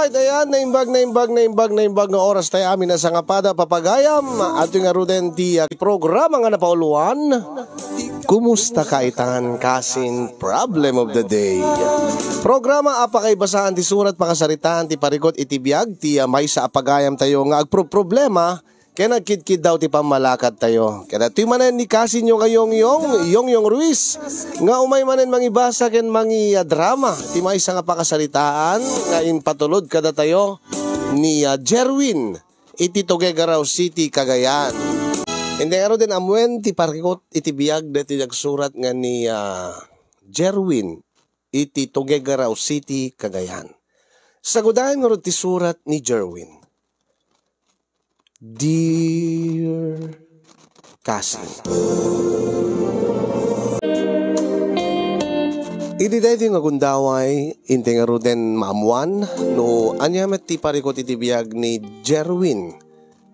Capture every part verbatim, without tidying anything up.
Ayan, naimbag, naimbag, naimbag, naimbag nga oras tayo amin a sangapada, papagayam. Ato nga ruden ti, ah, programa nga napauluan. Kumusta ka itan, kasin? Problem of the day. Programa a pakaibasaan ti surat, pakasaritaan ti parikut iti biag ti, ah, maysa a pagayam tayo nga agproproblema ken agkidkiddaw ti pammalakad tayo. Ket datoy manen ni kasinyo nga Yongyong, Yongyong Ruiz, nga umay manen mangibasa ken mangidrama ti maysa nga pakasaritaan nga impatulod kadatayo ni, ah, Jerwin iti Tuguegarao City, Cagayan. Indi ngaruden ammuen ti parikut iti biag daytoy agsurat nga ni, ah, Jerwin iti Tuguegarao City, Cagayan. Sagudayen ngarud ti surat ni Jerwin. Dear Kasin. Idi daytoy nga gundaway, indi ngaruden maammuan no ania met ti parikut iti biag ni Jerwin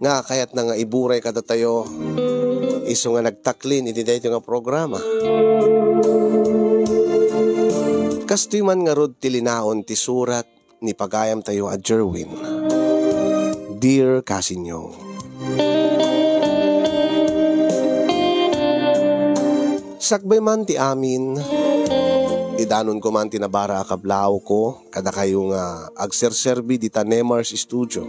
nga kayatna nga iburay kadatayo isu nga nagtaklin iti daytoy nga programa. Kastoy man ngarud ti linaon ti surat ni pagayamtayo a Jerwin. Dear Kasinyo, sakbay man ti amin, idanonko man ti nabara a kablaawko kadakayo nga agserserbi dita Nemar's Studio.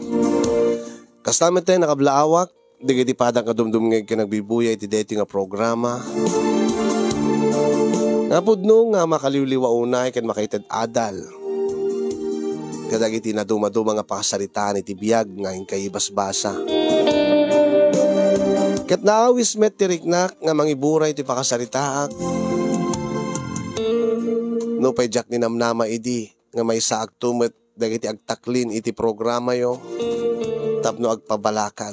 Kasta met ti nakablaawak dagiti padang a dumdumngeg ken agbibuyay iti daytoy nga programa. Nga pudno nga makaliwliwa unay ken makaited adal kadagiti nadumaduma nga pakasaritaan iti biag nga inkayo ibasbasa. Ket naawis met ti riknak nga mangiburay ti pakasaritaak. Nupay diak ninamnama idi nga maysaakto met dagiti agtaklin iti programayo tapno agpabalakad.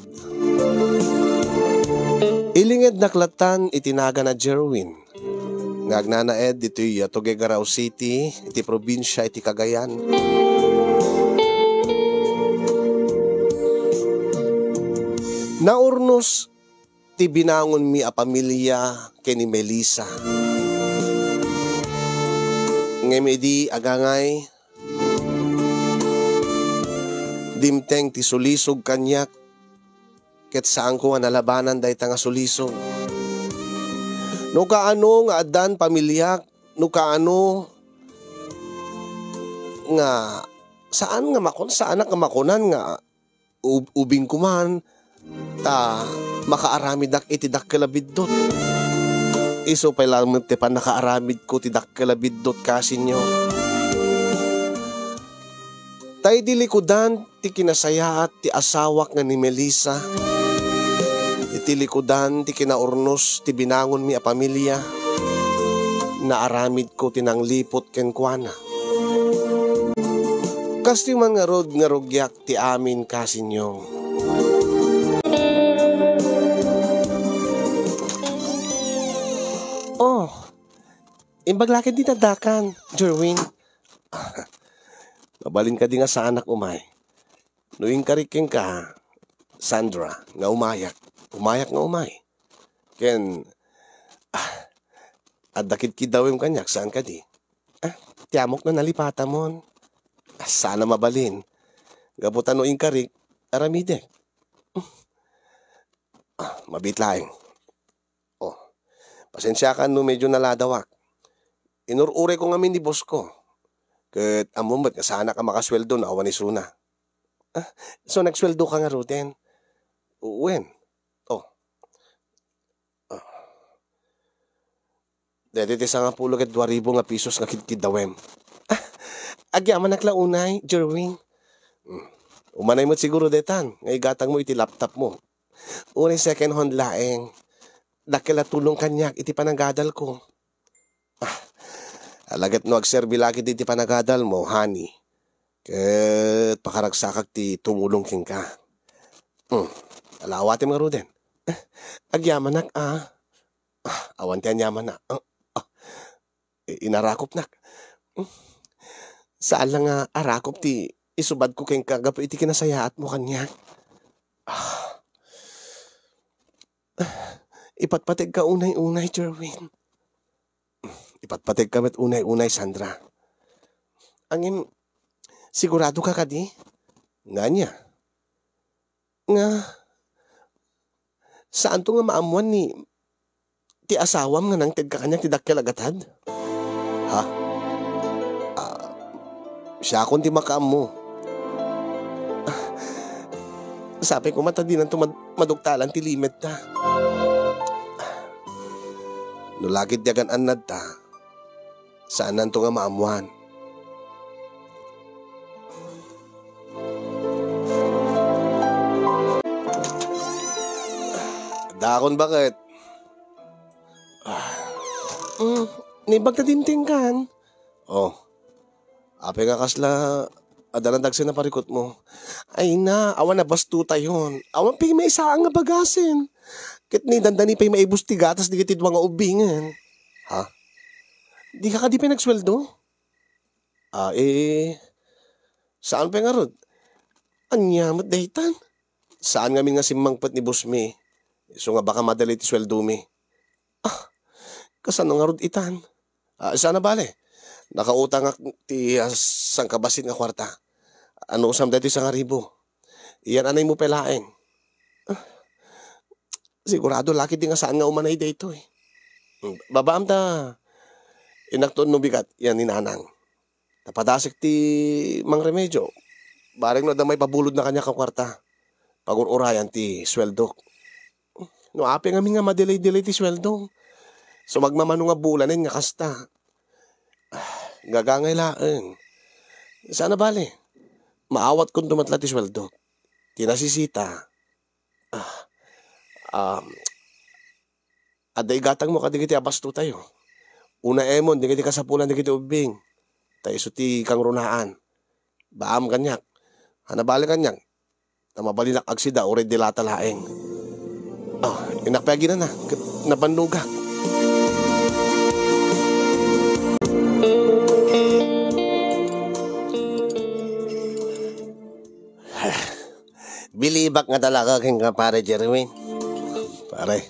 Ilingednak lattan iti nagan a Jerwin nga agnanaed ditoy Tuguegarao City iti probinsia iti Cagayan. Naurnos ti binangonmi a pamilia ken ni Melissa. Ngem idi agangay, dimteng ti sulisog kaniak ket saanko nga nalabanan dayta nga sulisog. No kaano nga addan pamiliak, no kaano nga saan nga makun-, saanak nga makunan nga ub-, ubingko man, ta makaaramidak iti dakkel a biddut. Isu pay laeng ti pannakaaramidko ti dakkel a biddut, kasinyo. Ta idi likudan ti kinasayaat ti asawak nga ni Melissa, iti likudan ti kinaurnos ti binangonmi a pamilia, naaramidko ti nangliput kenkuana. Kastoy man ngarud nga rugiak ti amin, kasinyo. Oh, imbag la ketdi ti addakan, Jerwin. Mabalin kadi nga saanak umay? No inkarik kenka, Sandra, nga umayak, umayak nga umay. Ken, ah, adda kidkiddawem kaniak, saan kadi? Ah, ti amok no nalipatamon. Ah, saan a mabalin. Gapu ta no inkarik, aramidek. Ah, mabiit laeng. Oh, pasensiakan no medyo naladawak. Inur-urayko ngamin ni boss ko. Ket ammom met nga saanak a makasueldo no awan isuna. Ah, so nagsueldo ka ngaruden? Wen. Oh. Ah. Daytoy ti sangapulo ket dua ribu nga pesos nga kidkiddawem. Ah, agyamanak la unay, Jerwin. Hmm. Umanay met siguro detan nga igatangmo iti laptopmo. Uray second hand laeng. Dakkel a tulong kaniak iti panagadalko. Ah, ala ket no agserbi la ket iti panagadalmo, honey. Ket pakaragsakak ti tumulong kenka. Hmm. Ala, awatem ngaruden. Eh, agyamanak, ah. Ah, awan ti aniamanna. Ah, ah. I-, inarakupnak. Hmm. Saan la nga arakop ti isubadko kenka gapu iti kinasayaatmo kaniak. Ah. Ipatpategka unay-unay, Jerwin. Ipatpategka met unay-unay, Sandra. Ngem, Sigurado ka kadi? Ngania? Nga, saanto nga maammuan ni ti asawam nga nangted ka kaniak ti dakkel a gatad? Ha? Ah, siakon ti makaammo. Ah, sapay koma ta dinanto mad-, maduktalan ti limit ta. No lagid ti agan-annad ta, saananto nga maammuan. Dakon baket. Ah. Mm, naimbag ta dimtengkan. Oh. Apay nga kasla adda nagsen a parikutmo? Ay na, awan a bastotayon. Awan pay maisaang nga bagasen. Ket ni dandani pay maibus ti gatas dagiti dua nga ubbingen. Ha? Dika kadi pay nagsueldo? Ah, eh, saan pay ngarud? Ania met daytan? Saan ngamin nga simmangpet ni bossmi. Isu nga baka madelay ti sueldomi. Ah, kasano ngarud itan? Ah, saan a bale? Nakautangak ti, ah, sangkabassit nga kuarta. Anusam daytoy sangaribu. Iyan-anaymo pay laeng. Ah, sigurado la ketdi nga saan nga umanay daytoy. Hmm, babaam ta, inakton no bigat, yan ni Nanang. Napadasek ti Mang Remedyo. Bareng no adda maipabulodna kaniak a kuarta. Pagur-urayan ti sueldok. No apay ngamin nga madelay-delay ti sueldom. So, magmamano nga bulanen nga kasta. Ah, gagangay laeng. Saan a bale? Maawatkonto met la ti sueldok. Ti nasisita. Ah, um, adda igatangmo kadagiti abastotayo. Unaemon dagiti kasapulan dagiti ubbing. Ta isu ti kangrunaan. Baam kaniak. Ania bale kaniak? Ta mabalinak agsida uray dilata laeng. Oh, innak pay aginana, ket nabannogak. Bilibak nga talaga kenka, Pare Jerwin. Pare.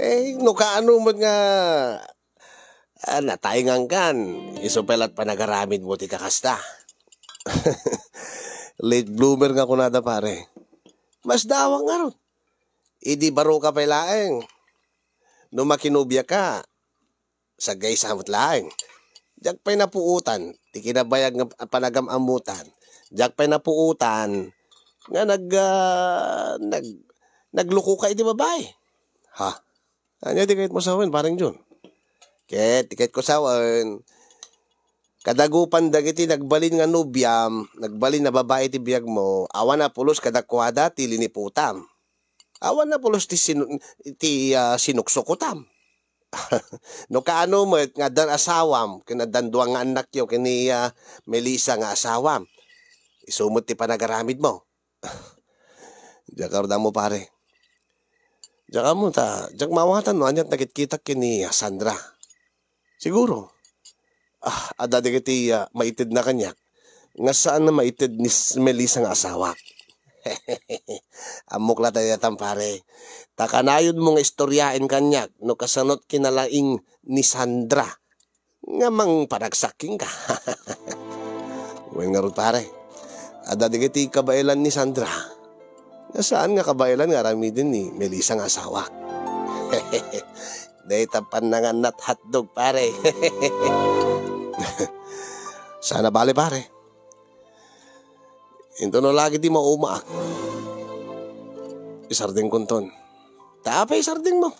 Eh, no kaano met nga, ah, natayngankan, isu pay la't panagaramidmo ti kakasta. Late bloomer nga kunada, pare. Masdaawak ngarud. Idi baro ka pay laeng. No makinobia ka, sagaysa met laeng. Diak pay napuotan ti kinabayag nga panagam-ammotan. Diak pay napuotan nga nag-, ah, nag-, nagluko ka iti babae. Ha? Ania ti kayatmo sawen, Pareng Jun? Ket, ti kayatko sawen, kadagupan dagiti nagbalin nga nobiam, nagbalin a babae ti biagmo, awan a pulos kadakuada ti liniputam. Awan a pulos ti sinu-, ti, ah, sinuksukotam. No kaano met nga addan asawam, ken addan dua nga annakyo ken ni, ah, Melissa nga asawam. Isu met ti panagaramidmo. Diak ngarud ammo, pare. Diak ammo ta, diak maawatan no aniat nakitkitak ken ni Sandra. Siguro. Ah, adda dagiti, ah, maitedna kaniak. Nga saan a maited ni S-, Melissa nga asawak. Ammok la daytan, pare. Ta kanayonmo nga istoriaen kaniak no kasanot kinalaing ni Sandra nga mangpanagsak kenka. Wen ngarud, pare, adda dagiti kabaelan ni Sandra nga saan nga kabaelan nga aramiden ni Melissa nga asawak. Dayta pannangan-, nat hotdog, pare. Saan a bale, pare. Intono lagi ti maumaak. Isardengkonton. Ta apay isardengmo?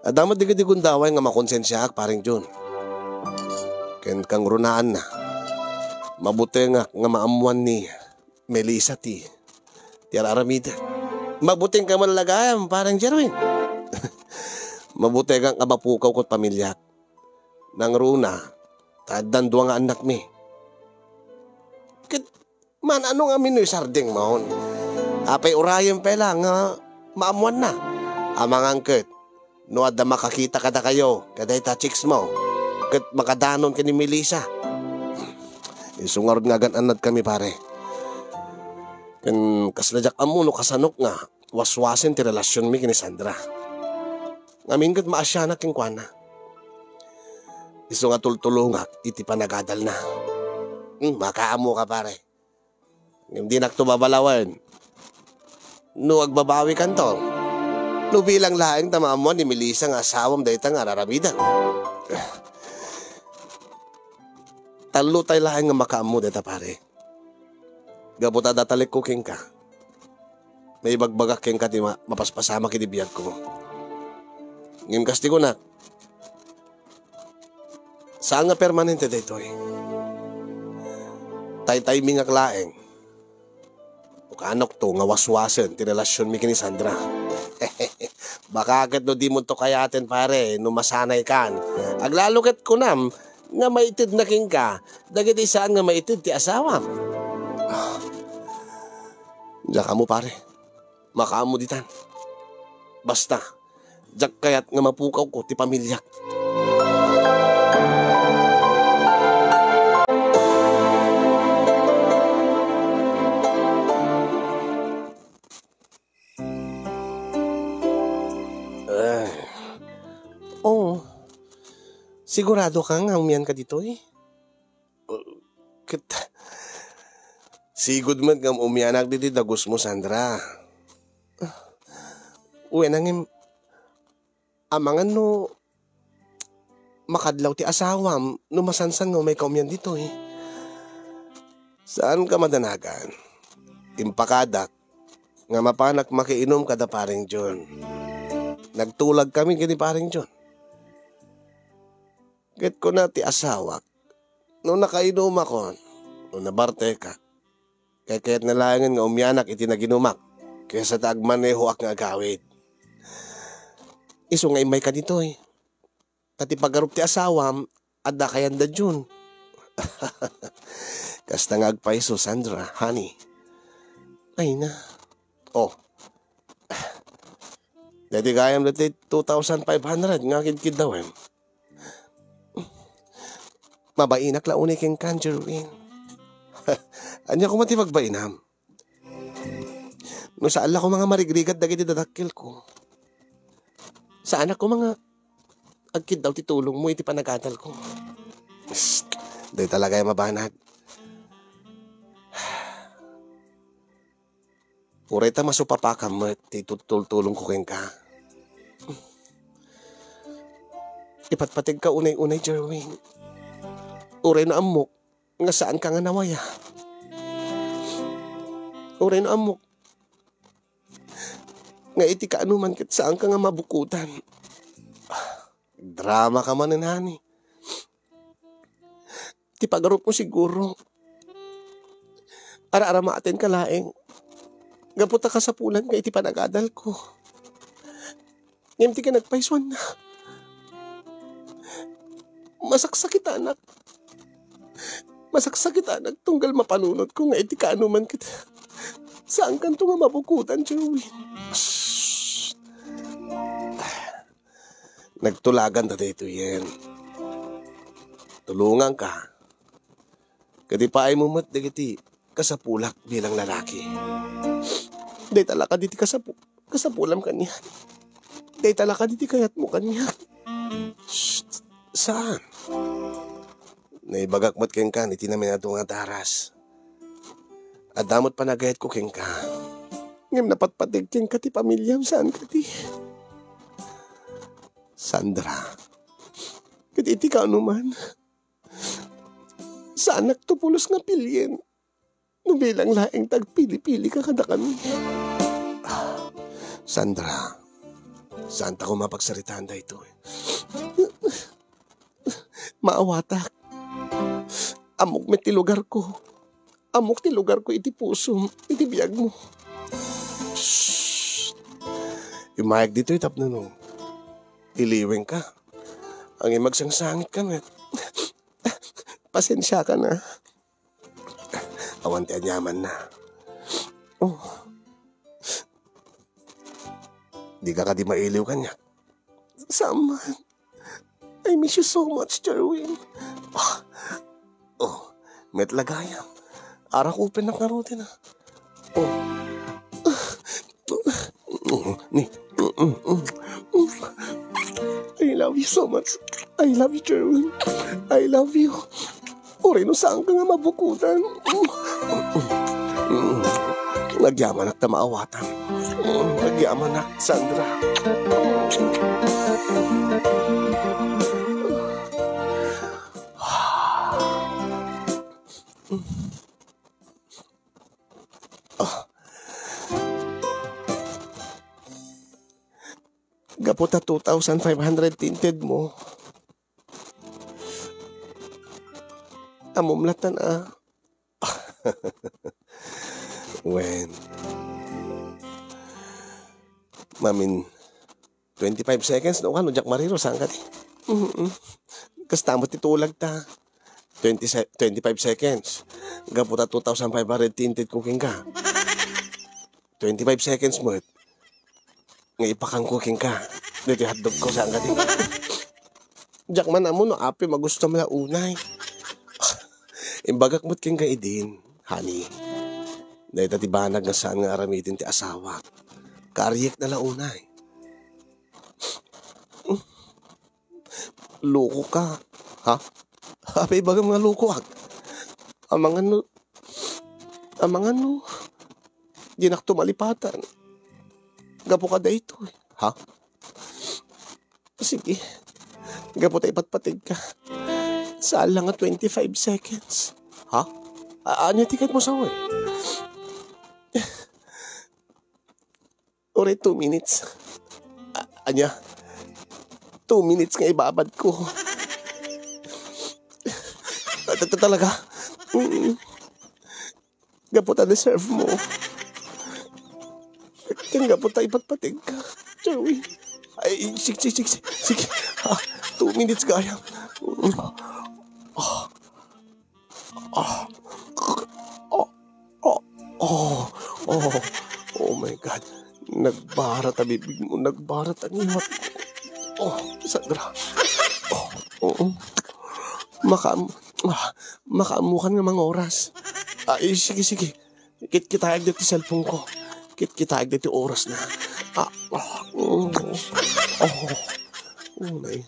Adda met dagiti gundaway nga makonsensiaak, Pareng Jun. Ken kangrunaanna, mabutengak nga maammoan ni Melissa ti, ti ar-aramidek. Mabuteng ka man la gayam, Pareng Jerwin. Mabutengak nga mapukaw ket pamiliak. Nangruna, ta addan dua nga annakmi. Ket man-ano ngamin no isardengmon? Apay urayem pay la nga maammoanna? Amangan ket no adda makakita kadakayo, kadayta chicksmo, ket makadanon ken ni Melissa. Isu ngarud nga agan-annadkami, pare. Ken kasla diak ammo no kasanok nga waswasen ti relasionmi ken ni Sandra. Ngamin ket maasianak kenkuana. Isu nga tultulongak iti panagadalna. Hmm, makaammoka, pare. Ngem dinakto babalawen. No agbabawikanto, no bilang laeng ta maammoan ni Melissa nga asawam dayta nga ar-aramidek. Tallo tay laeng nga makaammo dayta, pare. Gapu ta adda talekko kenka, maibagbagak kenka ti ma-, mapaspasamak iti biagko. Ngem kas ti kunak, saan nga permanente daytoy. Tay-timingak laeng. Ukanokto nga waswasen ti relasionmi ken ni Sandra. Baka ket no dimonto kayaten, pare, no masanaykan. Aglalo ket kunam nga maitedna kenka dagiti saan nga maited ti asawam. Ah. Diak ammo, pare. Makaammo ditan. Basta, diak kayat nga mapukawko ti pamiliak. Ah. Oh. Sigurado ka nga umian ka ditoy? Ket, sigud met nga umianak ditoy dagusmo, Sandra. Wen, ngem, amangan no makadlaw ti asawam no masansan nga umayka umian ditoy. Saanka madanagan. Impakadak nga mapanak makiinum kada Pareng John. Nagtulagkami ken ni Pareng John. Ket kuna ti asawak, no nakainumakon, no nabartekak, kayatna laengen nga umianak iti naginumak, kaysa ta agmanehoak nga agawid. Isu nga immayka ditoy. Ta ti pagarup ti asawam, adda kayatda John. Kasta nga agpayso, Sandra, honey. Ay na. Oh. Daydi gayam daydi two thousand five hundred nga kidkiddawem. Mabainak la unay kenka, Jerwin. Ania koma ti pagbainam? No saan la koma nga marigrigat dagiti dadakkelko, saanak koma nga agkiddaw ti tulongmo iti panagadalko. Psst, dayta la gayam a banag. Uray ta masupapakam met ti tutultulongko kenka. Ipatpategka unay-unay, Jerwin. Uray no ammok nga saanka nga nawaya. Uray no ammok nga iti kaanuman ket saanka nga mabukodan. Drama ka manen, honey. Ti pagarupmo siguro, ara-aramatenka laeng gapu ta kasapulanka iti panagadalko. Ngem ti kinagpaysuanna, masaksakitanak. Masaksakitanak tunggal mapanunotko nga iti kaanuman ket saankanto nga mabukodan, Jerwin. Psst. Nagtulagan ta daytoyen. Tulonganka. Ket ipaaymo met dagiti kasapulak bilang lalaki. Dayta la kadi ti kasapu-, kasapulam kaniak. Dayta la kadi ti kayatmo kaniak. Shh, saan? Naibagak met kenka iti naminado nga daras. Adda met panagayatko kenka. Ngem napatpateg kenka ti pamiliam, saan kadi? Sandra, ket iti kaanuman, saannakto pulos nga pilien no bilang laeng ta agpili-pilika kadakami. Ah, Sandra, saanta koma pagsaritaan daytoy. Maawatak. Ammok met ti lugarko. Ammok ti lugarko iti pusom, iti biagmo. Shh! Immayag ditoy tapno no iliwengka. Ngem agsangsangitka met. Pasensiaka na. Awan ti aniamanna. Oh. Dika kadi mailiw kaniak? Saan man. I miss you so much, Jerwin. Ah. Oh, met la gayam. Arakupennak ngaruden, ah. Oh. Ni. I love you so much. I love you, Jerwin. I love you. Uray no saanka nga mabukodan. Nagyamanak ta maawatan. Nagyamanak, Sandra. Ah. Gapu ta two thousand five hundred tinted mo, ammom latta a. Wen. Mamin, twenty-five seconds, no, kano, diak mariro, saan ka ti? Mm-mm. Kasta met ti tulag ta. Twenty se-, twenty-five seconds. Gapu ta two thousand five hundred tinted ko kenka. Twenty-five seconds met nga ipakangko kenka. Ditoy hotdog ko, saan ka di? Diak man ammo no apay magusto man a unay. Imbagak met kenka idin, honey. Dayta ti banag nga saan nga aramiden ti asawak. Kaariek na la unay. Loko ka, ha? Apay ibagam nga lokoak? Amangan no, amangan no, dinak to malipatan. Gapu ka daytoy, ha? Sige. Gapu ta ipatpategka. Saan la nga twenty-five seconds. Ha? A-, ania ti kayatmo sawen? Uray two minutes. A-, ania? Two minutes nga ibabad ko. Ta-, ta-, talaga? Mm. Gapu ta deserve mo. Ken gapu ta ipatpategka. Jerwin. Ay, sige, sige, sige, sige. Ah, two minutes gayam. Ah, ah, ah, ah, oh, oh, oh my God. Nagbarat a bibig mo, nagbarat a ngiwat mo. Oh, Sandra. Oh, oo. Makaam-, ah, makaammokan nga mangoras. Ay, sige, sige. Kitkitaek ditoy cellphone ko. Kitkitaek ditoy oras na. Ah, ah, mm. Oh. Oh, nay.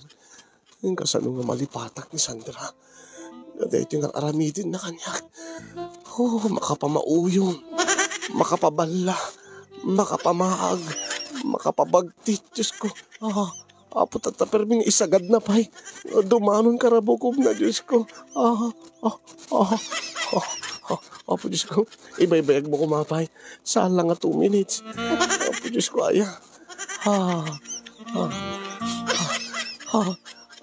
Ken kasano nga malipatak ni Sandra? Daytoy nga aramiden na kaniak. Oh, makapamauyon. Makapaballa. Makapamaag. Makapabagtit. Diyos ko. Ah. Apo, tatta, permi nga isagad na pay. Dumanon ka ra bukob na, Diyos ko. Ah, ah, ah, ah, ah, Apo, Diyos ko, ibaybayag mo koma pay. Saan la nga two minutes. Apo, Diyos ko, aya. Ah, ah, ah,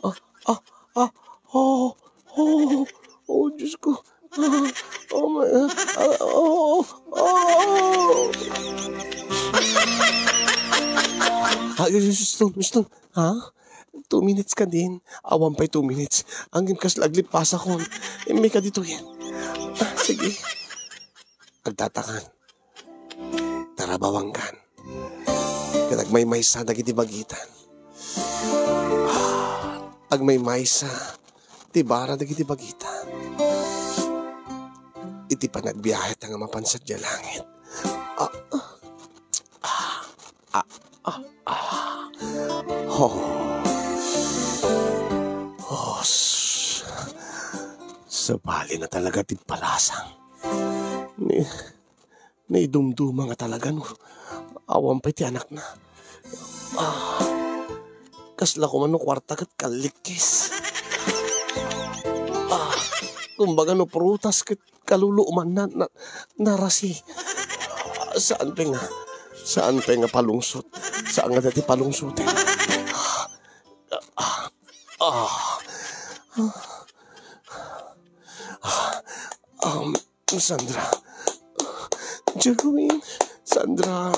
ah, ah, ah, ah, oh. Oh, oh, Diyos ko. Ah, oh my, ah, ah, oh, oh. Ah, Diyos, Diyos, Diyos, Diyos, ha? Two minutes kadin. Awan pay two minutes. Ngem kasla aglipasakon. Immay ka ditoy. Ah, sige. Agtatakan. Tarabawanggan. Ket agmaymaysa dagiti bagitan. Ah, agmaymaysa ti bara dagiti bagitan. Iti panagbiaheta nga mapan sadiay langit. Ah, ah, ah, ah, ah. Oh. Oh, s-, sabali na talaga ti palasang. Ni Naidumduma nga talaga no awan pay ti anakna. Ah, kasla koma no kuarta ket kallikkis. Ah, kumbaga no prutas ket kaluluoman na, na, narasi. Ah, saan pay nga, saan pay nga palungsot? Saan nga dati palungsoten? Ah, ah, ah, ah, um, Sandra. Jerwin. Sandra.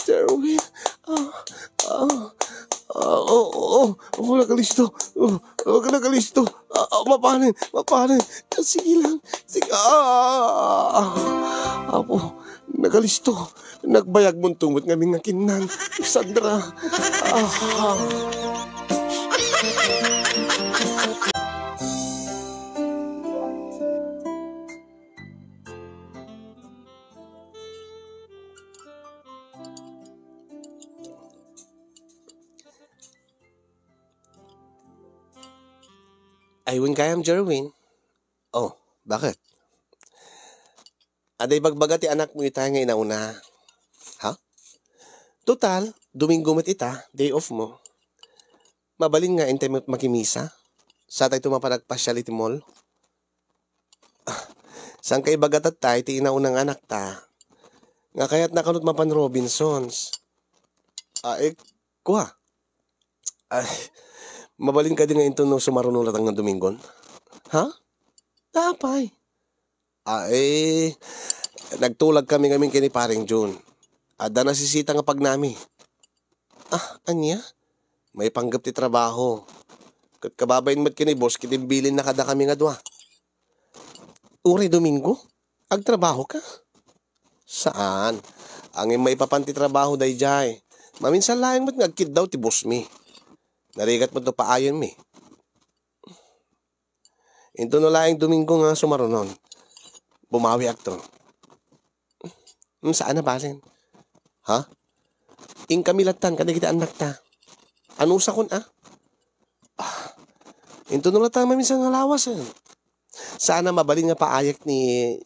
Jerwin. Ah, ah, ah, oh, oh, oh, oh, nakalisto. Oh, oh, nakalisto. Ah, ah, mapanen, mapanen. Sige lang. Sige. Ah, ah, ah, ah. Apo, nakalisto. Nagbayag mo 'to met ngamin nga kinnang. Sandra. Ah, ah. Ay, wen gayam, Jerwin. Oh, bakit? Adda ibagbaga ti anakmo ita nga inauna. Ha? Total, Domingo met ita, day off mo. Mabalin nga intay met makimisa. Satayto mapan agpasiar iti mall. Ah, saan ka ibaga tatta iti inauna nga anakta? Nga kayatna kanut mapan Robinsons. Ah, eh, kua. Ay, mabalin kadi nga inton no sumaruno latta nga Domingon? Ha? Apay? Ah, eh, nagtulag kami ngamin ken ni Pareng Jun. Adda nasisita nga pagnami. Ah, ania? Maipanggep ti trabaho. Ket kababain met ken ni boss ket imbilinna kadakami nga dua. Uray Domingo? Agtrabaho ka? Saan. Ngem maipapan ti trabaho daydiay. Maminsan laeng met nga agkiddaw ti boss mi. Narigat met no paayen mi. Inton no laeng Domingo nga sumarunon, bumawiakto. Hmm, saan a basin? Ha? Inkami lattan kadagiti annakta. Anusakon a? Ah, inton no latta maminsan nga lawasen. Saan a mabalin nga paayek ni,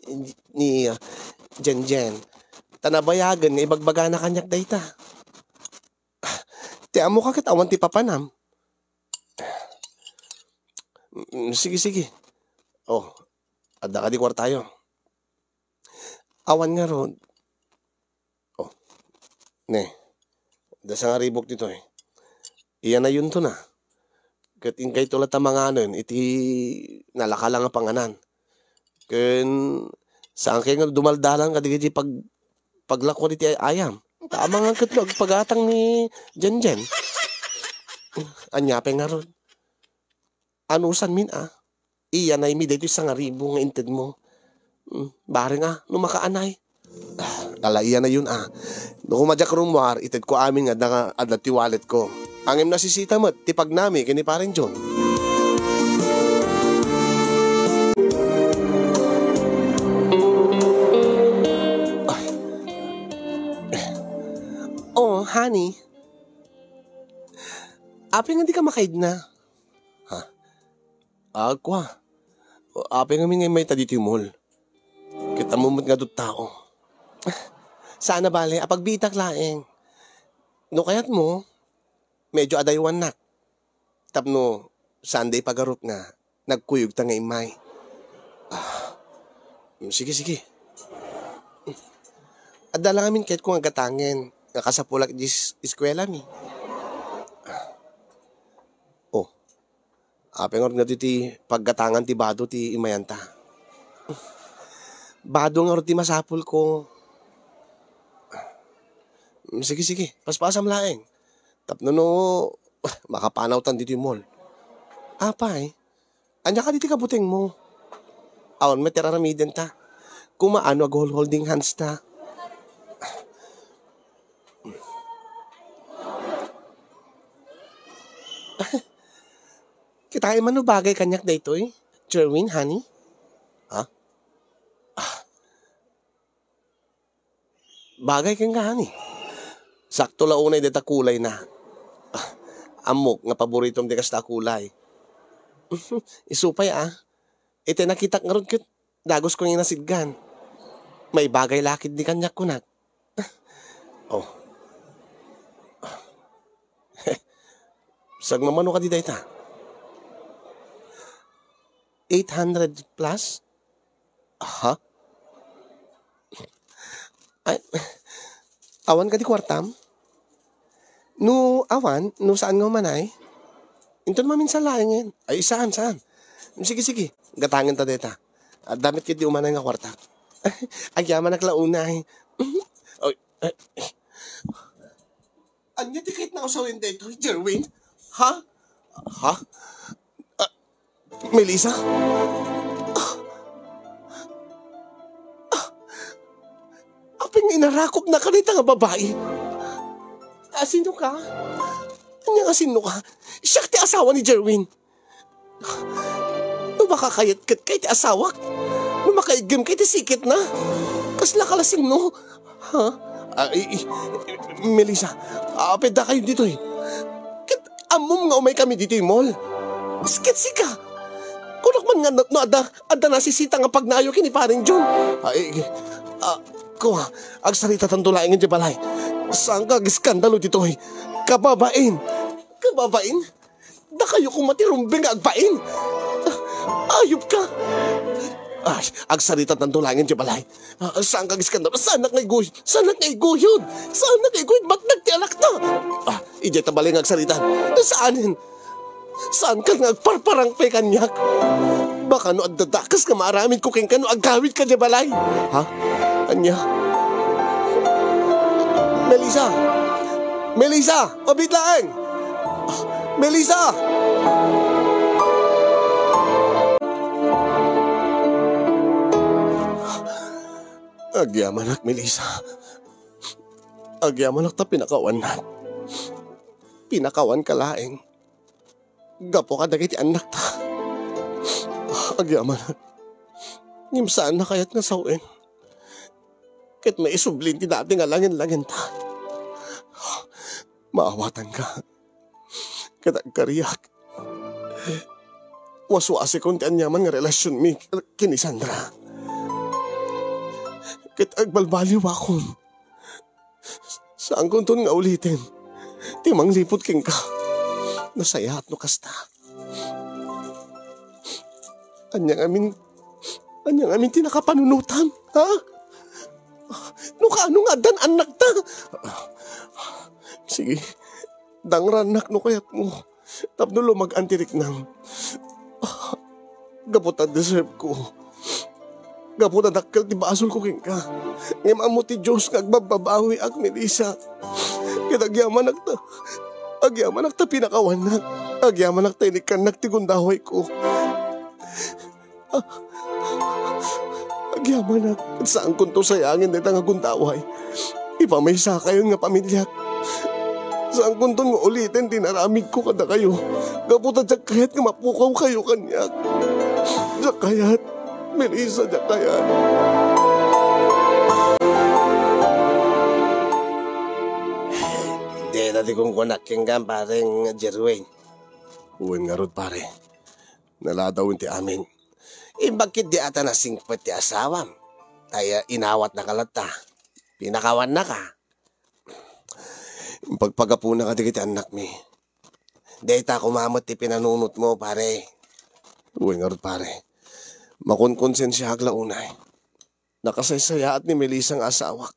ni, ah, Jenjen. Ta nabayagen nga ibagbagana kaniak dayta. Ti ammoka ket awan ti papanam. Mm, sige, sige. Oh, adda kadi kuartayo? Awan ngarud. Oh, ne. Adda sangaribok ditoy. Iyanayonto na. Ket inkayto latta manganen iti nalaka la nga panganan. Ken saan kay nga dumaldalan kadagiti pag-, paglakwan iti ay-ayam. Ta amangan ket no agpagatang ni Jenjen. Ania pay ngarud? Anusanmin a? Iyanaymi daytoy sangaribu nga intedmo. Hmm, bareng a, no makaanay. Ah, ala, iyanayon a. No koma diak rummuar, itedko amin nga adda, adda ti walletko. Ngem nasisita met ti pagnami ken ni Pareng Jun. Ay. Oh, honey. Apay nga di ka makaidna? Ha? Agkua. Apay ngamin nga immayta ditoy mall? Ket ammom met nga adda tao. Saan a bale, apagbiitak laeng. No kayatmo, medyo adaywannak. Tapno saan da ipagarup nga nagkuyogta nga immay. Ah, sige, sige. Adda la ngamin kayatko nga gatangen nga kasapulak iti es-, eskuelami. Oh, apay ngarud nga ditoy paggatangan ti bado ti immayanta? Bado ngarud ti masapulko. Sige, sige, paspasam laeng. Tapno no makapanawtan ditoy mall. Apay, ania kadi ti kabutengmo? Awan met ti ar-aramidenta. Kumaano ag-holding hands ta? Kitaem man no bagay kaniak daytoy, Jerwin, honey? Ha? Ah. Bagay kenka, honey. Sakto la unay dayta kulayna. Ah, ammok nga paboritom ti kasta a kulay. Isu pay a. Iti nakitak ngarud ket dagus ko nga inasidgan. Maibagay la ketdi kaniak kunak. Oh. Sagmamano kadi dayta? Eight hundred plus? Aha. Ay, awan kadi kuartam? No awan, no saan nga umanay, inton maminsan laengen. Ay, saan, saan? Sige, sige. Gatangen ta dayta. Adda met ketdi umanay nga kuarta. Agyamanak la unay. Ay, ay. Ania ti kayatna a sawen daytoy, Jerwin? Ha? Ha? Ah, Melissa? Ah. Ah. Apay nga inarakopnaka dayta nga babai? Ah, sino ka? Ania nga sino ka? Siak ti asawa ni Jerwin. No makakayat ket kay ti asawak? No makaiggem kay ti siketna? Kasla ka la sinno? Ha? Ah, i-, i-, Melissa, apay dakayo ditoy? Ket ammom nga umay kami ditoy mall. Ket sika? Manok man nga no, no adda, adda nasisita nga pagnayo ken ni Paring John. Ay, ah, kua, agsaritatanto laeng idiay balay. Saanka agiskandalo ditoy. Kababain. Kababain? Dakayo koma ti rumbeng nga agbain. Ayupka. Ay, agsaritatanto laeng idiay balay. Ah, saanka agiskandalo. Saanak nga iguyod. Saanak nga iguyod. Saanak nga iguyod. Matnag ti anakta. Ah, idiay ta balay nga agsarita. Saanen. Saanka nga agparparangpet kaniak? Baka no adda dakes nga maaramidko kenka no agawidka idiay balay. Ha? Ania? Melissa! Melissa! Mabiit laeng! Melissa! Agyamanak, Melissa. Agyamanak ta pinakawannak. Pinakawanka laeng. Gapu kadagiti annakta. Agyamanak. Ngem saanna kayat nga sawen. Ket maisubli ti dati nga langen-langenta. Maawatanka. Ket agkariak. Waswasikon ti aniaman nga relasionmi ken ni Sandra. Ket agbalbaliwakon. Saankonton nga uliten ti mangliput kenka. Nasayaat no kasta. Ania ngamin, ania ngamin ti nakapanunotam, ha? No kaano nga addan annakta? Sige, dangrannak no kayatmo. Tapno lumag-an ti riknam. Gapu ta deserve ko. Gapu ta dakkel ti basolko kenka. Ngem ammo ti Dios nga agbabbabawiak, Melissa. Ket agyamanak ta, agyamanak ta pinakawannak. Agyamanak ta inikkannak ti gundawayko. Agyamanak, saankonto sayangen dayta nga gundaway. Ipamaysakayon nga pamiliak. Saankonton nga uliten ti inaramidko kadakayo. Gapu ta diak kayat nga mapukawkayo kaniak. Diak kayat. Melissa, diak kayat. Dayta ti kunkunak kenka, Pareng Jerwin. Wen ngarud, pare. Naladawen ti amin. Imbag ketdi a ta nasingpet ti asawam. Ay, ah, inawatnaka latta. Pinakawannaka. Impagpagapuna kadagiti annakmi. Dayta koma met ti pinanunotmo, pare. Wen ngarud, pare. Makonkonsensiaak la unay. Nakasaysayaat ni Melissa nga asawak.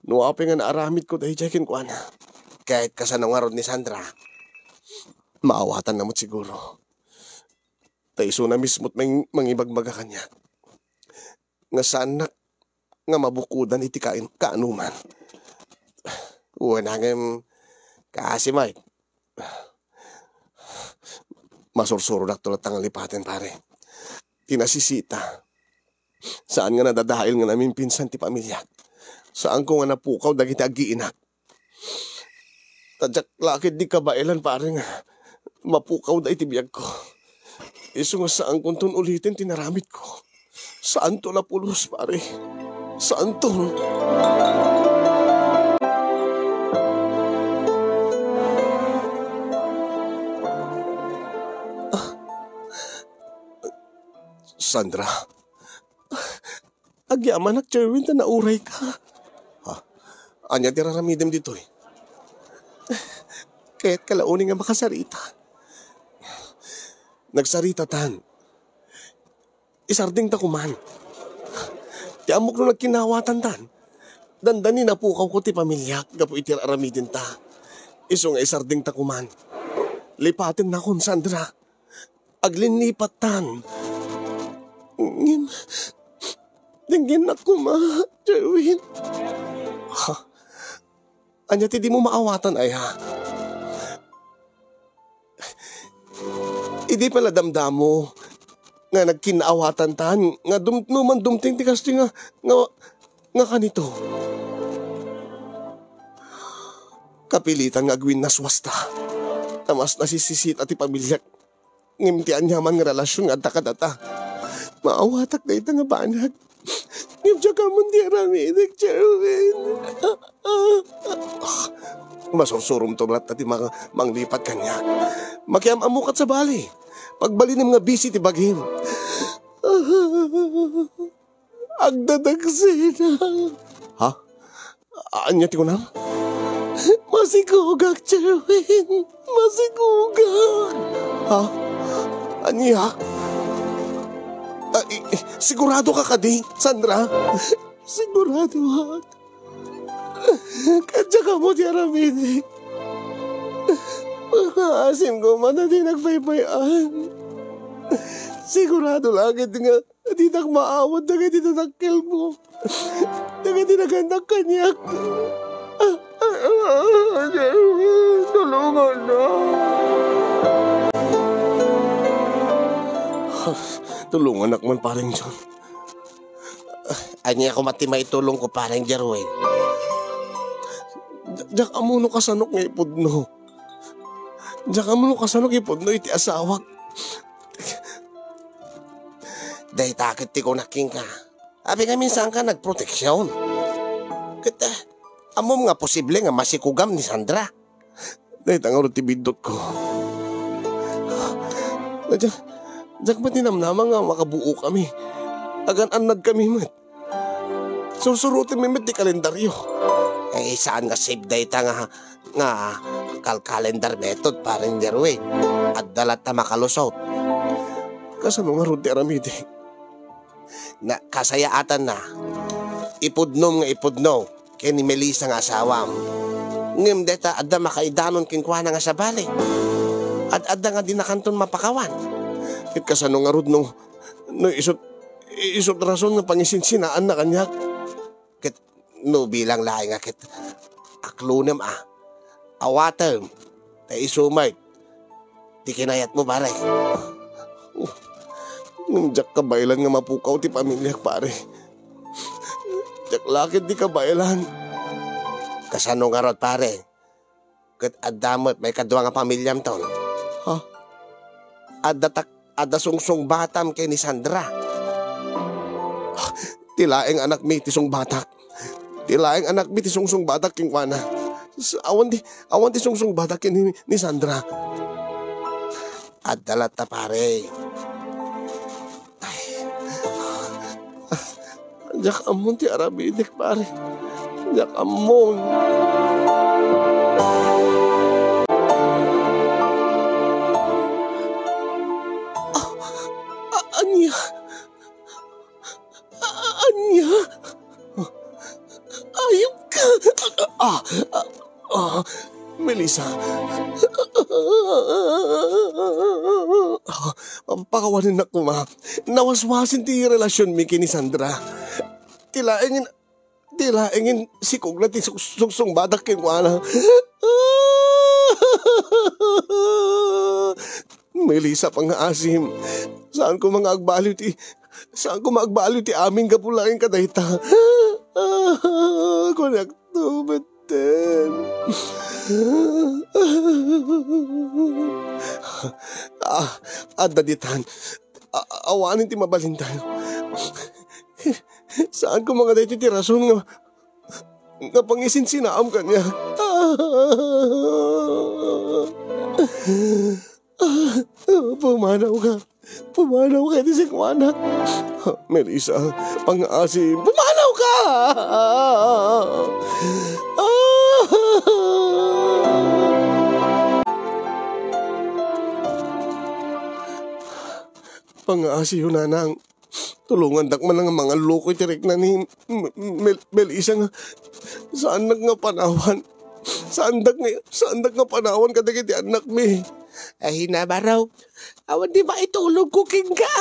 No apay nga naaramidko daydiay kenkuana. Ket kasano ngarud ni Sandra? Maawatanna met siguro. Ta isuna mismo ti mang-, mangibagbaga kaniak nga saannak nga mabukodan iti kain-, kaanoman. Wen, ngem, kaasi met. Masursurodakto latta nga lipaten, pare. Ti nasisita, saan nga nadadael nga namimpinsan ti pamiliak. Saanko nga napukaw dagiti aggiinak. Ta diak la ketdi kabaelan, pare, nga mapukawda iti biagko. Isu nga saankonton uliten ti naramidko. Saanto la pulos, pare. Saanton. Ah. Sandra. Agyamanak, Jerwin, ta naurayka. Ha? Ania ti raramidem ditoy? Kayatka la unay nga makasarita. Nagsaritatan. Isardengta koman. Ti ammok no nagkinnawatantan. Dandani napukawko ti pamiliak gapu iti raramidenta. Isu nga isardengta koman. Lipatennakon, Sandra. Aglinlipattan. Ngem, denggennak koma, Jerwin. Ha? Ania ti dimo maawatan, aya? Idi pay la damdamo nga nagkinnaawatan tan, nga dum-, no man dumteng ti kastoy nga, nga, nga kanito. Kapilitan nga agwinnaswasta. Ta mas nasisisita ti pamiliak. Ngem ti aniaman nga relasyon nga adda kadata, maawatak dayta nga banag. Ngem diak ammo ti aramidek, Jerwin. Masursuromtom latta ti mang-, manglipat kaniak. Makiam-ammoka, sabali. Agbalinem nga bisi ti bagim. Agdadagsina. Ha? Ania ti kunam? Masikugak, Jerwin. Masikugak. Ha? Ania? Ah, i-, i-, sigurado ka kadi, Sandra? Sigurado, ha? Ket diak ammo ti aramidek. Mga asim koma ta di nagpaypay-an. Sigurado la ket nga ditak maawat dagiti dadakkelmo. Dagiti nagannak kaniak. Tulongannak. Tulongannak man, Pareng John. Ania koma ti maitulongko, Pareng Jerwin? Di-, diak ammo no kasanok nga ipudno. Diak ammo no kasanok ipudno iti asawak. Dayta ket ti kunak kenka. Apay ngamin saanka nagproteksion? Ket, eh, ammom nga posible nga masikugam ni Sandra. Dayta ngarud ti biddutko. Diak, diak met ninamnama nga makabuokami. Agan-annadkami met. Sursurotenmi met ti kalendario. Eh, saan nga safe dayta nga, nga cal-, calendar method, Pareng Jerwin? Adda latta makalusot. Kasano ngarud ti aramidek? Na, kasayaatanna, ipudnom nga ipudno ken ni Melissa nga asawam. Ngem dayta adda makaidanon kenkuana nga sabali. Ad-adda nga dinakanton mapakawan. Ket kasano ngarud no, no isut, isut rason nga pangisinsinaan na kaniak? Ket no bilang laeng nga ket aklonem a, awatem, ta isu met ti kinayatmo, pare. Ngem diak kabaelan nga mapukaw ti pamiliak, pare. Diak la ket di kabaelan. Kasano ngarud, pare? Ket adda met maikadua nga pamiliamton. Ha? Adda tak-, adda sungsungbatam ken ni Sandra. Ti laeng anakmi ti sungbatak. Ti laeng anakmi ti sungsungbatak kenkuana. S-, awan ti, awan ti sungsungbatak ken ni, ni Sandra. Adda latta, pare. Ay. Diak ammon ti aramidek, pare. Diak ammon. Ah, ah, ania? Ah, ania? Ayup ka! Ah, ah, ah, Melissa. Ah, pakawanennak koma. Nawaswasen ti relasionmi ken ni Sandra. Ti laengen, ti laengen sikogna ti suk-, sungsungbatak kenkuana. Melissa, pangngaasim. Saan koma nga agbaliw ti, saan koma agbaliw ti amin gapu laeng kadayta. Kuniak to, metten. Ah, adda ditan. A-, awanen ti mabalintayo. Saan koma nga daytoy ti rason nga, nga pangisinsinam kaniak. Pumanawka. Pumanawka iti sikuanak. Melissa, pangngaasim. Pumanawka! Pangngaasim, nanang. Tulongandak man nga mangalluko iti rikna ni M-, M-, Mel-, Melissa nga saannak nga panawan. Saandak nga, saandak nga panawan kadagiti annakmi. Ay, nabaro. Awan ti maitulongko kenka.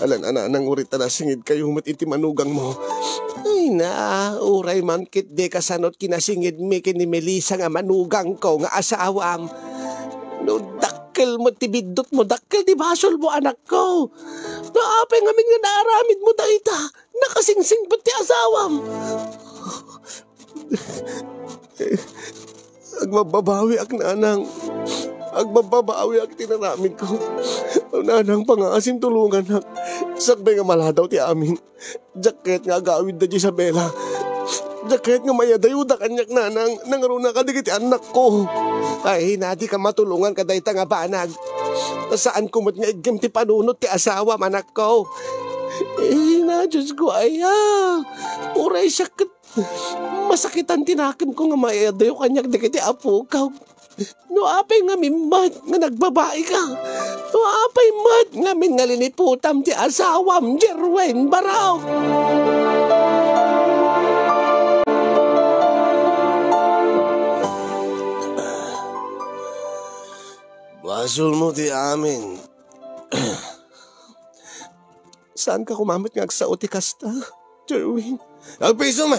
Alan, ananang, uray ta nasingidkayo met iti manugangmo. Ay na, uray man ket di kasanot kinasingidmi ken ni Melissa nga manugangko nga asawam. No dakkel met ti biddutmo, dakkel ti basolmo, anakko. No apay ngamin nga naaramidmo dayta, nakasingsingpet ti asawam. Agbabbabawiak, nanang. Agbabbabawiak iti naramidko. Nanang, pangngaasim, tulongannak. Sakbay nga maladaw ti amin, diak kayat nga agawidda diay Isabela. Diak kayat nga maiyadayoda kaniak, nanang, nangruna kadagiti annakko. Ay, nadika matulongan kadayta nga banag. Saanko met nga iggem ti panunot ti asawam, anakko. Ay, na, Diyos ko, aya. Uray siak ket masakitan ti nakemko nga maiyadayo kaniak dagiti apok. No apay ngamin met nga nagbabaika? No apay met ngamin nga liniputam ti asawam, Jerwin Barao? Basolmo ti amin. Saanka koma met nga agsao ti kasta, Jerwin? Agpisom!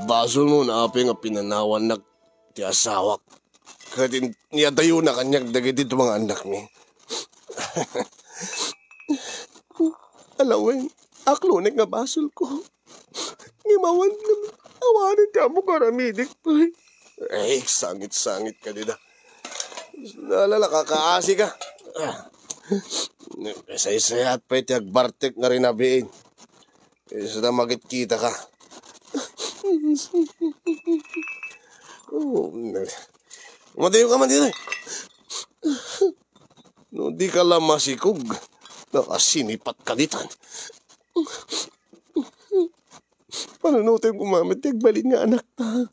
Basolmo no apay nga pinanawannak ti asawak ket in-, iyadayona kaniak dagiti dua nga annakmi. Alawen, aklonek nga basolko. Ngem awan, awanen ti ammok nga aramidek pay. Ay, sangit-sangit ka dida. Ala, ala, kakaasika. Ah. Kasaysayaat pay ti agbartek nga rinabiin. Isuna makitkitaka. Oh, madayo ka man ditoy. No dika la masikog, nakasinipat ka ditan. Panunotem koma met ti agbalin nga anakta.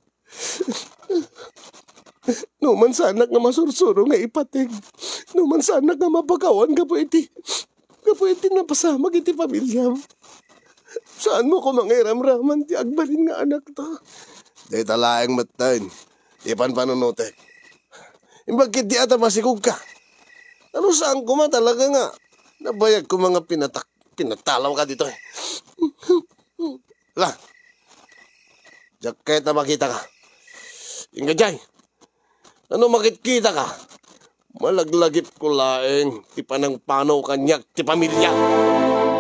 No man saanak nga masursuro nga ipateg. No man saanak nga mapakawan gapu iti, gapu iti napasamak iti pamiliam. Saanmo koma nga iramraman ti agbalin nga anakta. Dayta laeng metten ti panpanunotek. Imbag ketdi a ta masikogka. Ano, saan koma talaga nga nabayag koma nga pinatak-, pinatalawka ditoy? Ala, diak kayat a makitaka. Inka diay. Ano makitkitaka? Malaglagipko laeng ti panangpanaw kaniak ti pamilia.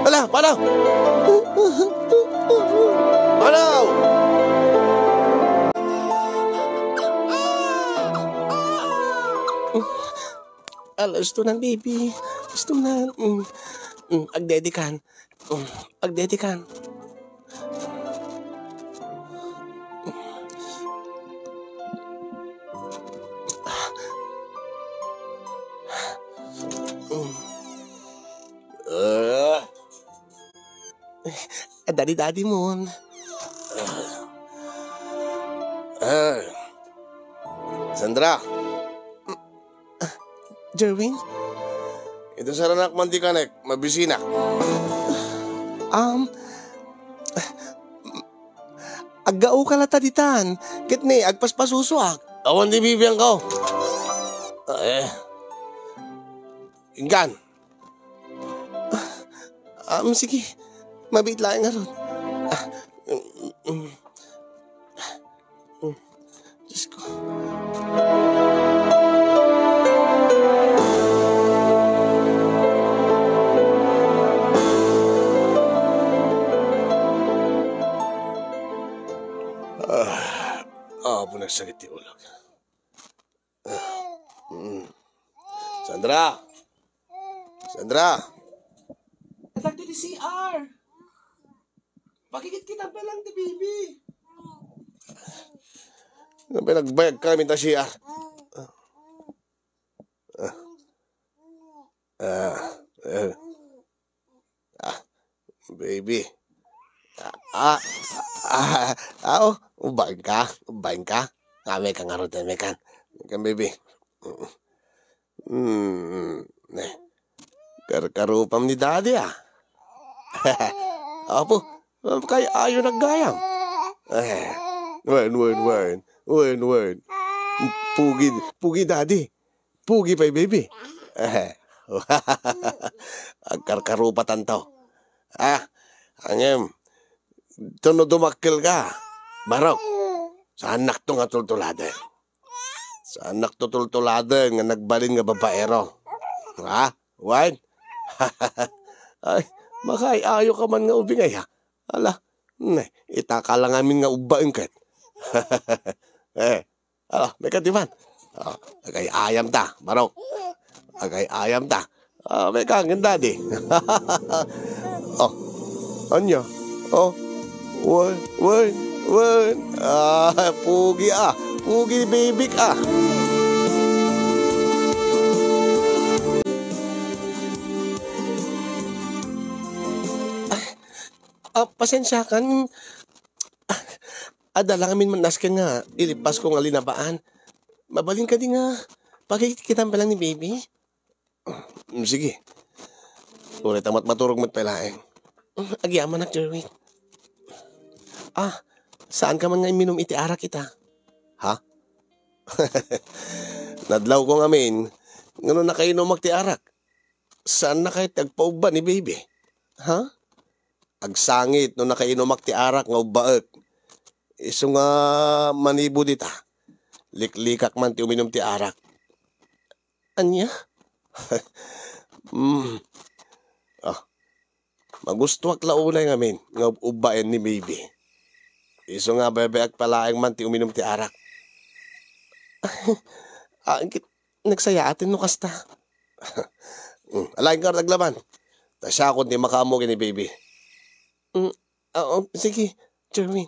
Ala, panaw! Panaw! Ala, istonan, baby. Istonan. Mm. Mm, agdedikan. Mm, agdedikan. Mm. Ah. Daddy, daddy, mon. Ah. Sandra. Jerwin? Ita saranak man ti kanek, mabisinak. Um, aggaoka latta ditan, ket ne, agpaspasusoak. Awan ti bibiangko. Eh. Inkan. Um, sige. Mabiit laeng ngarud. Ah, mm, mm. Mm. Diyos ko. Ah, apo, nagsakit ti ulok. Ah, mm. Sandra! Sandra! Adda ditoy C R. Pakikitkitak man lang ti baby. Nga pinagbayag kami ta C R. Ah. Ah. Eh. Ah. Baby. Ah, ah, ah, ah, oh, ubain ka, ubain ka. Kami ka ngarud, kami kan. Kan, baby. Mm, eh. Karkarupam ni daddy, ah. Apo, kay ayo naggayam. Eh, wen, wen, wen. Wen, wen. Pugi, pugi daddy. Pugi pay, baby. Eh. Agkarkarupatanto. Ah, ngem, no dumakkel ka, Barok, saannakto nga tultuladen. Saannakto tultuladen nga nagbalin nga babaero. Ha? Wen? Ay, makaay-ayo ka man nga ubing aya. Ala, ne, itaka la ngamin nga ubbaen ket. Eh, ala, mekadi man. Ah, agay-ayam ta, Barok. Agay-ayam ta. Ah, mekangin, daddy. Oh, anya? Oh, Wen, wen, wen. Ah, pugi, ah. Pugi ni baby ka. Ah, ah, pasensiakan. Ah, adda lang amin nasken nga ilipasko nga linabaan. Mabalin kadi nga pakikitkitam pa lang ni baby? Mm, sige. Uray ta mat-, maturog met pay laeng. Mm, agyamanak, Jerwin. Ah, saan ka man nga imminum iti arak ita? Ha? Nadlaw ko ngamin, ngano nakainumak ti arak? Saan na kayat ti agpaubba ni baby? Ha? Agsangit no nakainumak ti arak nga ubbaek. Isu nga manipud ita, liklikak man ti uminum ti arak. Ania? Mm. Ah, magustuak la unay ngamin nga ub-, ubbaen ni baby. Isu nga bebe-, agpalaeng man ti uminum ti arak. Ah, kit-, nagsayaaten no kasta. Mm, alaen ka aglaban. Ta siakon ti makaammo ken ni baby. Mm, oo, sige, Jerwin.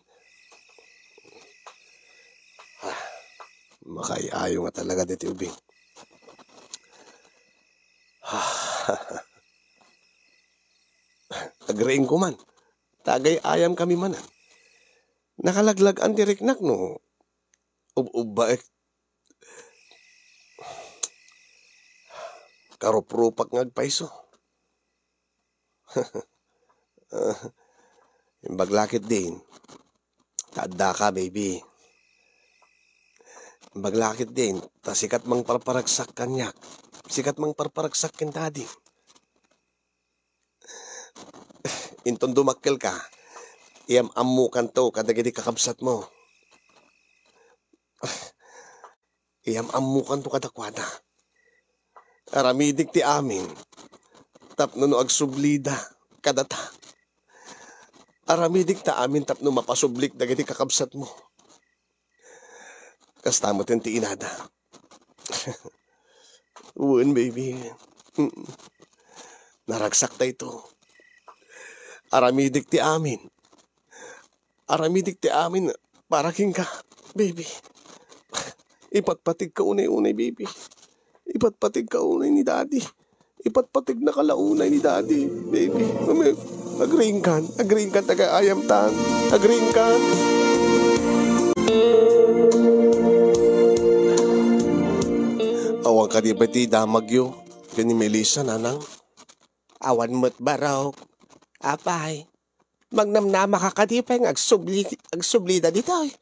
Ah, makaay-ayo nga talaga deti ubing. Agriingko man. Ta agay-ayamkami manen. Nakalaglag-an ti riknak no ub-, ubbaek. Karuprupak nga agpayso. Imbag la ketdin, ta addaka, baby. Imbag la ketdin, ta sikat mangparparagsak kaniak. Sikat mangparparagsak ken daddy. Inton dumakkelka, iyam-ammokanto kadagiti kakabsatmo. Iyam-ammokanto kadakuada. Aramidik ti amin tapno no agsublida kadata. Aramidik ta amin tapno mapasublik dagiti kakabsatmo. Kasta met ti inada. Wen, baby. Mm. Naragsak dayto. Aramidik ti amin. Aramidik ti amin para kenka, baby. Ipatpategka unay-unay, baby. Ipatpategka unay ni daddy. Ipatpategnaka la unay ni daddy, baby. Umi-, agriingkan, agriingkan, tagaayamtan. Agriingkan. Awan kadi pay ti damagyo ken ni Melissa, nanang? Awan met barok. Apay, magnamnamaka kadi pay nga agsubli-, agsublida ditoy?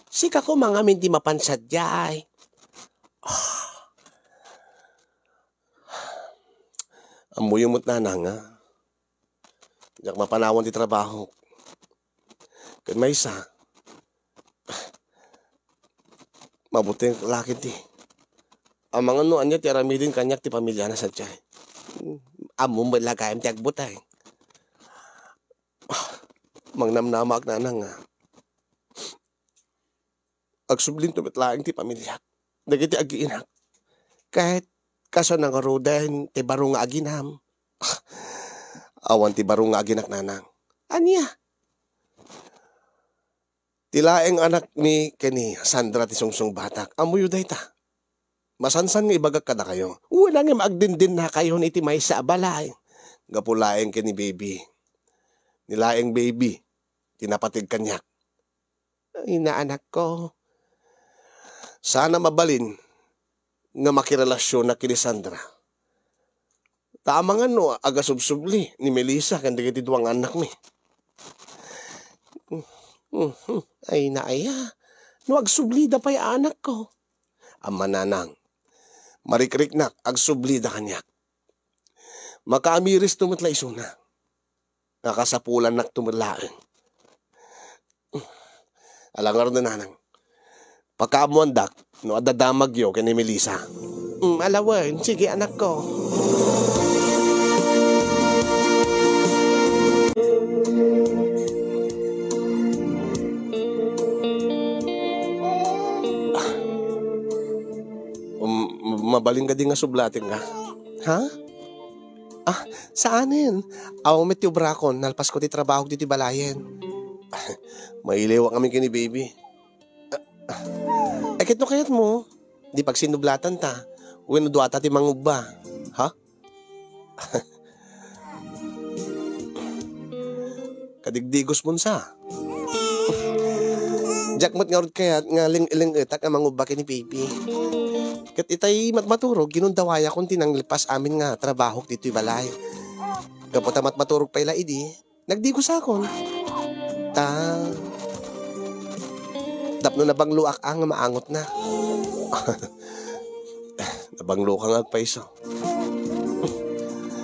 Sika koma ngamin ti mapan sadiay. Ammoyo met, nanang, nga diak mapanawan ti trabaho. Ken maysa, mabuteng la ketdi. Amangan no ania ti aramiden kaniak ti pamiliana sadiay. Ammom met la gayam ti agbuteng. Magnamnamaak, nanang, nga agsublinto met laeng ti pamiliak dagiti agiinak. Ket kasano ngaruden ti baro nga aginam? Awan ti baro nga aginak, nanang. Ania? Ti laeng anakmi ken ni Sandra ti sungsungbatak. Ammoyo dayta. Masansan nga ibagak kadakayo. Wen, ngem agdindinakayon iti maysa a balay. Gapu laeng ken ni baby. Ni laeng baby ti napateg kaniak. Ay, naanakko. Sana mabalin nga makirelasionak ken ni Sandra. Ta amangan no agasubsubli ni Melissa ken dagiti dua nga annakmi. Ay, naaya. No agsublida pay a anakko. Amma, nanang, marikriknak, agsublida kaniak. Makaamiristo met la isuna. Nakasapulannakto met laeng. Ala ngarud, nanang, pakaammoandak no adda damagyo ken ni Melissa. Mm, ala wen. Sige, anakko. Um, mabalin kadi nga sublatenka? Ha? Ah, saanen. Awan met ti obrakon, nalpasko ti trabahok ditoy balayen. Mailiwak kami ken ni baby. Ay, ket no kayatmo, di pagsinublatanta. Wenno duata ti mangubba. Ha? Kadigdigos mo sa. Diak met ngarud kayat nga ling-ilingetak a mangubba ken ni baby. Ket itay matmaturog, ginundawayakon ti nanglepas amin nga trabahok ditoy balay. Gapu ta matmaturog pay la idi, nagdigosakon. Ta, tapno nabangloak a nga maangotna. Nabangloka nga agpayso.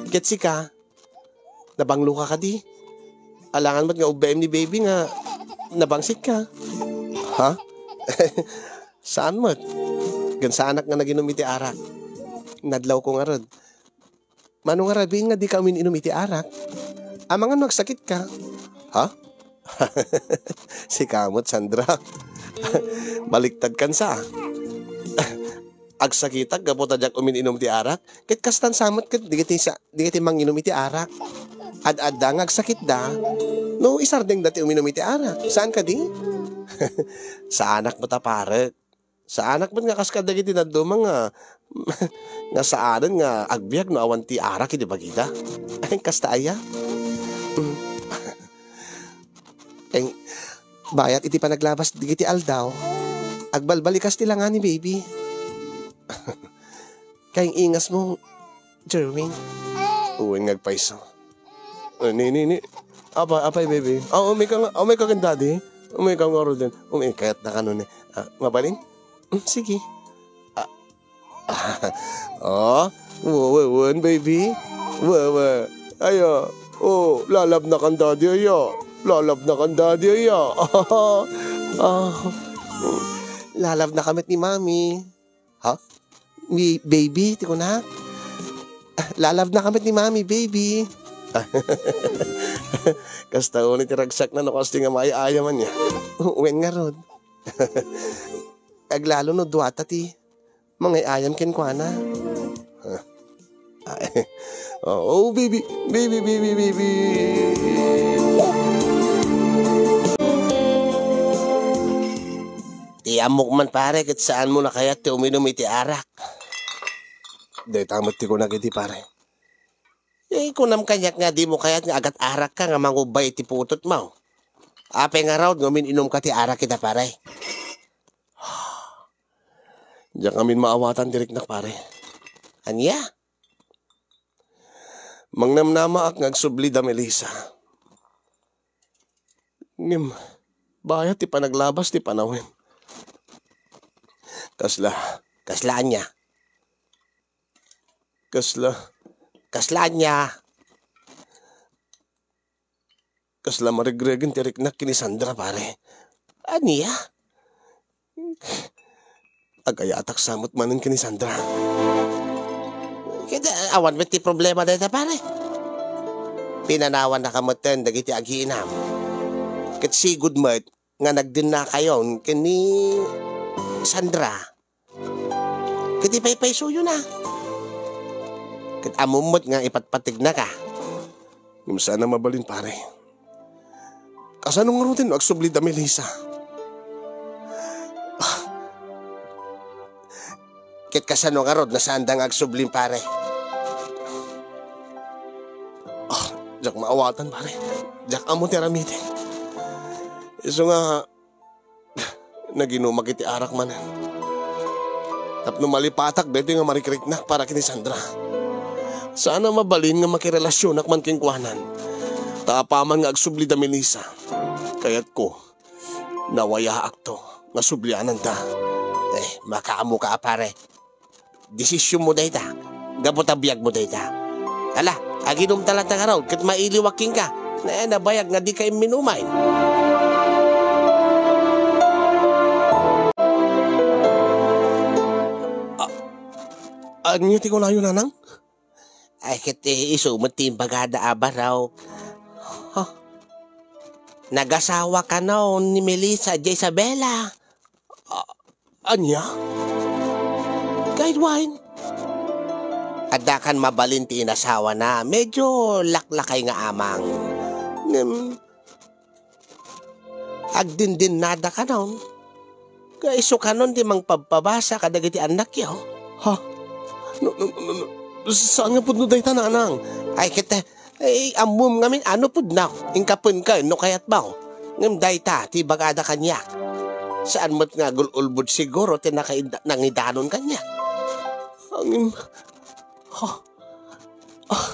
Ket sika, nabangloka kadi? Alangan met nga ubbaem ni baby nga nabangsitka. Ha? Saan met? Gansaanak nga naginum iti arak. Nadlawko ngarud. Mano nga rabiin nga dika umin-inum iti arak? Amangan no agsakitka. Ha? Sika met, Sandra. Baliktad kan sa. Agsakitak gapu ta diak umin-inum ti arak? Ket kastan sa met ket dagiti sa-, dagiti manginum iti arak. Ad-adda nga agsakitda no isardengda ti uminum iti arak. Saan kadi? Saanak met a parek. Saanak met nga kas kadagiti dadduma nga, nga saanen nga agbiag no awan ti arak iti bagida. Ay, kasta aya? Mm. Ay, bayat iti panaglabas dagiti aldaw, agbalbalikas ti langa ni baby. Kay ingasmo, Jerwin. Wen nga agpayso. Ah, ni, ni, ni. Apa, apay, baby? Ah, umika nga, umika ken daddy. Umika nga ruden. Umi, kayat na kano ni. Ah, mabalin? Mm, sige. Ah. Oh, wa, wa, wen, baby. Wa, wa. Ayo. Oh, lalabna kan daddy, ayo. Lalabna kan daddy, ayo. Ah. Lalabna ka met ni mami. Ha? Ni baby, ti kunak? Lalabna ka met ni mami, baby. Kasta unay ti ragsakna no kas ti nga maay-ayaman niya. Wen ngarud. Aglalo no duata ti mangay-ayam kenkuana. Huh? Ay. Oh, oh, baby, baby, baby, baby. Ti ammok man, pare, ket saanmo a kayat ti uminum iti arak. Dayta met ti kunak idi, pare. Eh, kunam kaniak nga dimo kayat nga agat-arakka nga mangubbay iti putotmo. Apay ngarud nga umin-inumka ti arak ita, pare? Diak ngamin maawatan ti riknak, pare. Ania? Mangnamnamaak nga agsubli da Melissa. Ngem, bayat ti panaglabas ti panawen. Kasla, kasla ania? Kasla, kasla ania? Kasla maregregen ti riknak ken ni Sandra, pare. Ania? Agayatak sa met manen ken ni Sandra. Ket, ah, awan met ti problema dayta, pare. Pinanawannaka metten dagiti agiinam. Ket sigud met nga nagdennakayon ken ni Sandra. Ket ipaypaysuyona. Ket ammom met nga ipatpategnaka. Ngem saan a mabalin, pare. Kasano ngaruden no agsubli da Melissa? Ah. Ket kasano ngarud no saanda nga agsubli, pare? Ah, diak maawatan, pare. Diak ammo ti aramiden. Isu nga, naginumak iti arak manen. Tapno malipatak daytoy nga marikriknak para ken ni Sandra. Saan a mabalin nga makirelasionak man kenkuanan. Ta apaman nga agsubli da Melissa, kayatko, nawayaakto nga subliananda. Eh, makaammoka a, pare. Desisionmo dayta. Gapu ta biagmo dayta. Ala, aginumta latta ngarud ket mailiwak kenka. Na, nabayag nga dika imminumay. Ah, ania ti kunayo, nanang? Ay, ket, eh, isu met ti imbagada a baro. Huh? Nagasawa kano ni Melissa idiay Isabela. Ah, ania? Guide wine? Adda kan mabalin ti inasawana. Medyo laklakay nga amang. Ngem, agdindinada kanon. Nga isu kanon ti mangpabpabasa kadagiti annakyo. Ha? No, no, no, no, no. Saan nga pudno dayta, nanang? Ay, ket, ay, ammom ngamin a no pudno. Inka pen ken no kayatmo. Ngem dayta ti ibagada kaniak. Saan met nga agul-ulbod siguro ti nakaid-, nangidanon kaniak. Ngem, ha? Ah.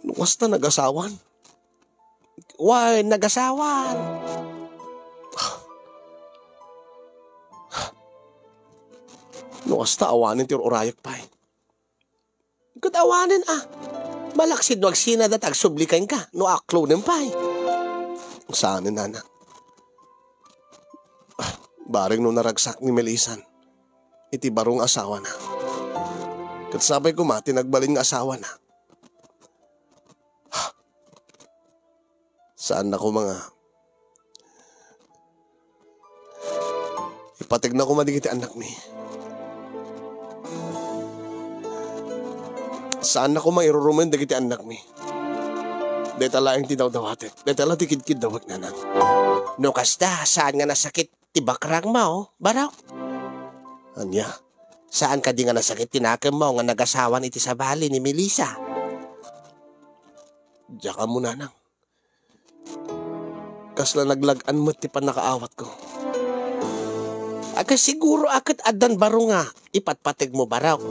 No kasta nagasawan? Wen, nagasawan. No kasta, awanen ti ur-urayek pay. Ket awanen a. Malaksid no agsinada ta agsubli kenka, no aklonen pay. Saanen, nana. Bareng no naragsak ni Melisan iti baro nga asawana. Ket sapay koma ti nagbalin nga asawana. Saan na koma nga ipategna koma dagiti annakmi. Saan na koma irurumen dagiti annakmi. Dayta laeng ti dawdawatek. Dayta la ti kidkiddawek, nanang. No kasta, saan nga nasakit ti bakrangmo, baro? Ania? Saan kadi nga nasakit ti nakemmo nga nagasawan iti sabali ni Melissa? Diak ammo, nanang. Kasla naglag-an met ti pannakaawatko. Aga siguro a ket addan baro nga ipatpategmo, baro.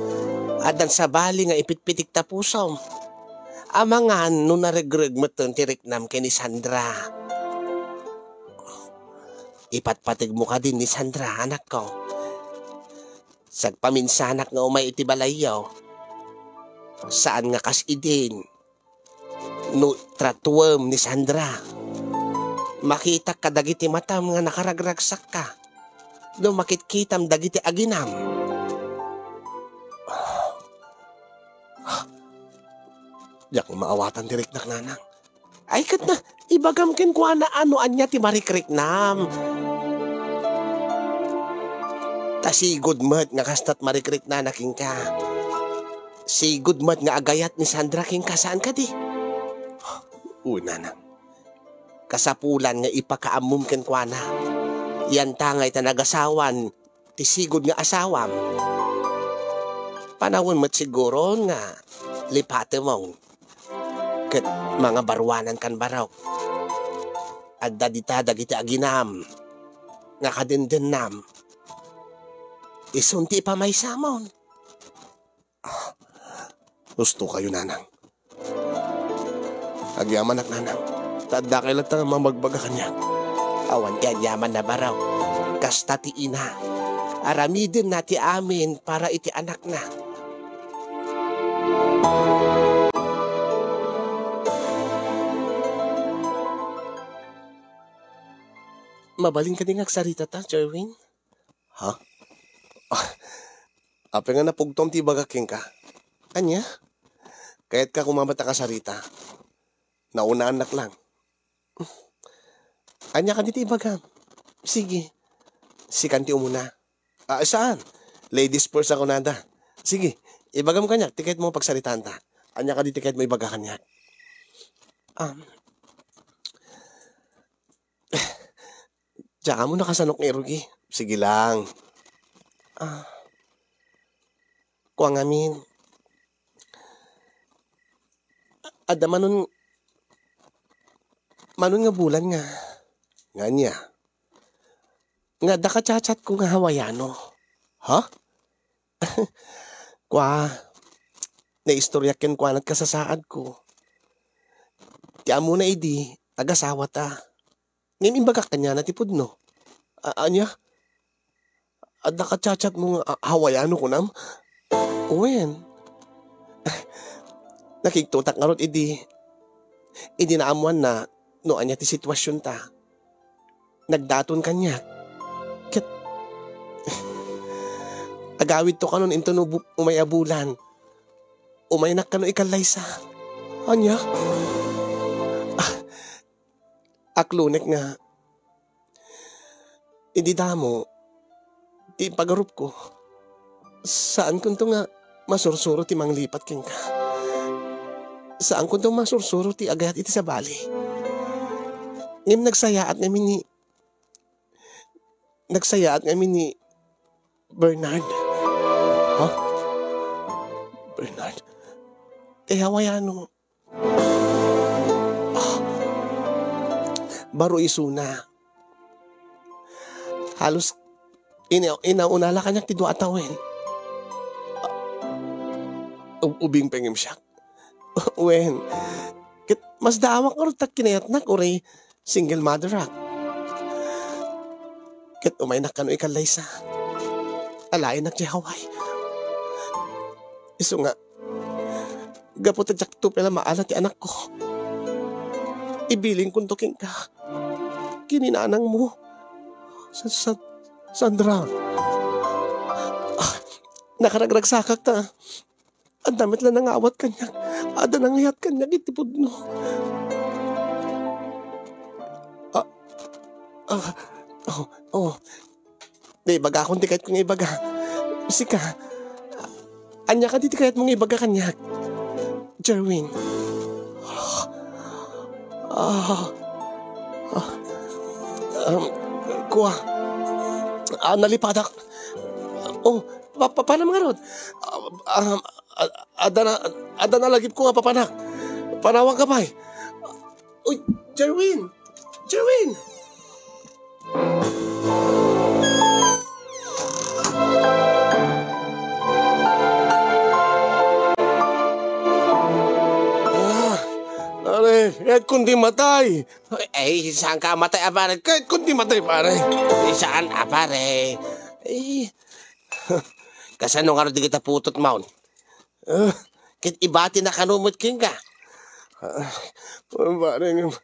Addan sabali nga ipitpitik ta pusom. Amangan no naregreg metten ti riknam ken ni Sandra. Ipatpategmo kadi ni Sandra, anakko. Sagpaminsanak nga umay iti balayyo. Saan nga kas idin no tratuem ni Sandra. Makitak kadagiti matam nga nakaragragsakka. No makitkitam dagiti aginam. Diak maawatan ti riknak, nanang. Ay, ket na, ibagam kenkuana a no ania ti marikriknam. Ta sigud met nga kasta't marikriknana kenka. Sigud met nga agayat ni Sandra kenka, saan kadi? Wen, nanang. Kasapulan nga ipakaammom kenkuana. Yantangay ta nagasawan ti sigud nga asawam. Panawen met siguron nga lipatemon ket mangabaruanan kan barok. Adda dita dagiti aginam nga kadendennam. Isun ti ipamaysamon. Husto kayo, nanang. Agyamanak, nanang. Ta adda kay latta nga mabagbaga kaniak. Awan ti agyaman na baro. Kasta ti ina. Aramidenna ti amin para iti anakna. Mabalin kadi nga agsaritata, Jerwin? Ha? Apay nga napugtom ti ibagak kenka? Ania? Kayatka koma met a kasarita? Naunaannak lang. Ania kadi ti ibagam? Sige. Sikan ti umuna. Ah, saan? Ladies first a kunada. Sige, ibagam kaniak ti kayatmo pagsaritaanta. Ania kadi ti kayatmo ibaga kaniak? Um, Diak ammo nakasanok nga irugi. Sige lang. Ah. Kua ngamin. Adda manon, manon nga bulan nga. Nga ania? Nga adda ka-chat-chat ko nga Hawaiano. Ha? Kua, naistoryak kenkuana ti kasasaadko. Ti ammona idi, agasawata. Ngem imbagak kaniana ti pudno. A-, ania? Adda ka-chat-chat mo nga, ah, Hawaiano kunam? Wen. Nakigtotak ngarud idi, idi naammoanna no ania ti situasionta. Nagdaton kaniak. Ket, agawidto kanon inton ubu-, umay a bulan. Umaynak kano ikallaysa. Ania? Ah, aklonek nga idi damo ti impagarupko, saankonto nga masursuro ti manglipat kenka. Saankonto masursuro ti agayat iti sabali. Ngem nagsayaat ngamin ni, nagsayaat ngamin ni Bernard. Ha? Bernard? Ti Hawaiano. Ah, baro isuna. Halos ina-, inauna la kaniak ti dua a tawen. Ah, ub-, ubing pay ngem siak. Wen, ket masdaawak ngarud ta kinayatnak uray single mother ak. Ket umaynak kano ikallaysa. Alaenak ti Hawaii. Isu nga, gapu ta diakto pay la maala ti anakko, ibilin kunto kenka. Ken ni nanangmo, Sa-, Sa-, Sandra. Ah, nakaragragsakak ta. Adda met la nangawat kaniak. Adda nangayat kaniak iti pudno. Ah, ah, oh, oh. Naibagakon ti kayatko nga ibaga. Sika, ania kadi ti kayatmo nga ibaga kaniak? Jerwin. Ah, ah, um, kua. Ah, nalipadak. Oh, pa-, pa-, paano nga rod? Ah, ah, ah, adda na, adda na lagipko nga papanak. Panawanka pay. Uy, Jerwin! Jerwin! Ah, pare, kayatkon ti matay. Ay, saan ka matay, a pare? Kayatkon ti matay, pare. Ay, saan, a pare? Ay, kasano nga dagita putotmo? Ah, ket ibati na kano met kenka. Ah, pare, ngem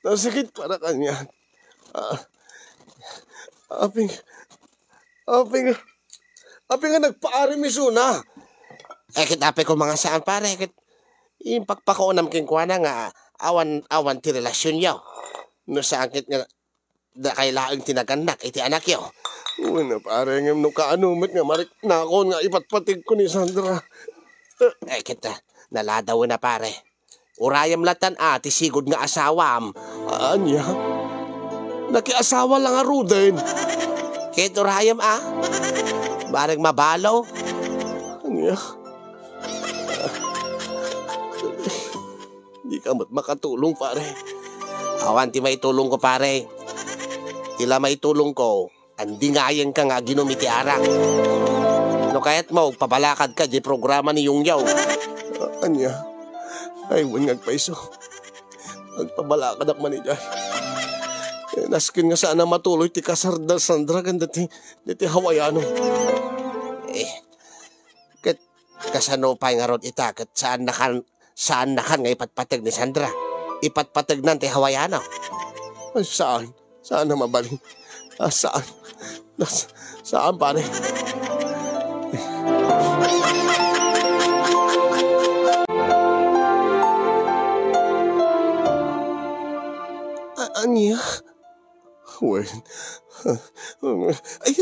nasakit para kaniak. Ah, aping, aping, aping nga nagpaarim isuna. Eh, ket apay ko nga saan, pare, ket impakpakaunam kenkuana nga awan, awan ti relasionyo. No saan ket nga dakay laeng ti nagannak iti anakyo. Wen a, pare, ngem no kaano met nga mariknakon nga ipatpategko ni Sandra? Eh, ket, ah, naladawen a, pare. Urayem lattan a ti sigud nga asawam. Ania? Nakiasawa la ngaruden. Ket urayem a. Bareng mabalo. Ania? Dika met makatulong, pare. Awan ti maitulongko, pare. Ti la maitulongko, andingayenka nga aginum iti arak. No kayatmo, pabalakadka di programa ni Yongyaw. A-, ania? Ay, wen nga agpayso. Agpabalakadak man idiay. Eh, nasken nga saan a matuloy ti kasarda Sandra ken dati, dati Hawaiano. Eh, ket kasano pay ngarud ita ket saannakan, saannakan nga ipatpateg ni Sandra? Ipatpategnan ti Hawaiano. Ay, saan? Saan a mabalin? Ah, saan? Nas-, saan, pare? A-, ania? Wen. Ay,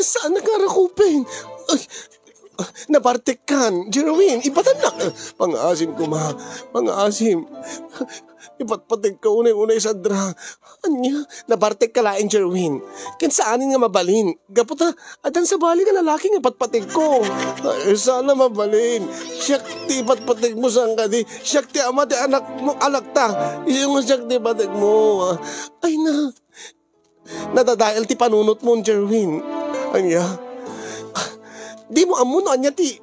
saan a karakupen? Ay, nabartekkan, Jerwin, ipatannak. Pangaasim koma, pangaasim. Ipatpategka unay-unay, Sandra. Ania, nabartekka laeng, Jerwin. Ken saanen nga mabalin. Gapu ta, addan sabali nga lalaki nga patpategko. Ay, saan a mabalin. Siak ti ipatpategmo, saan kadi? Siak ti ama ti anakmo, anakta. Isu nga siak ti ipatpategmo. Ay na. Nadadael ti panunotmo, Jerwin. Ania? Dimo ammo no ania ti,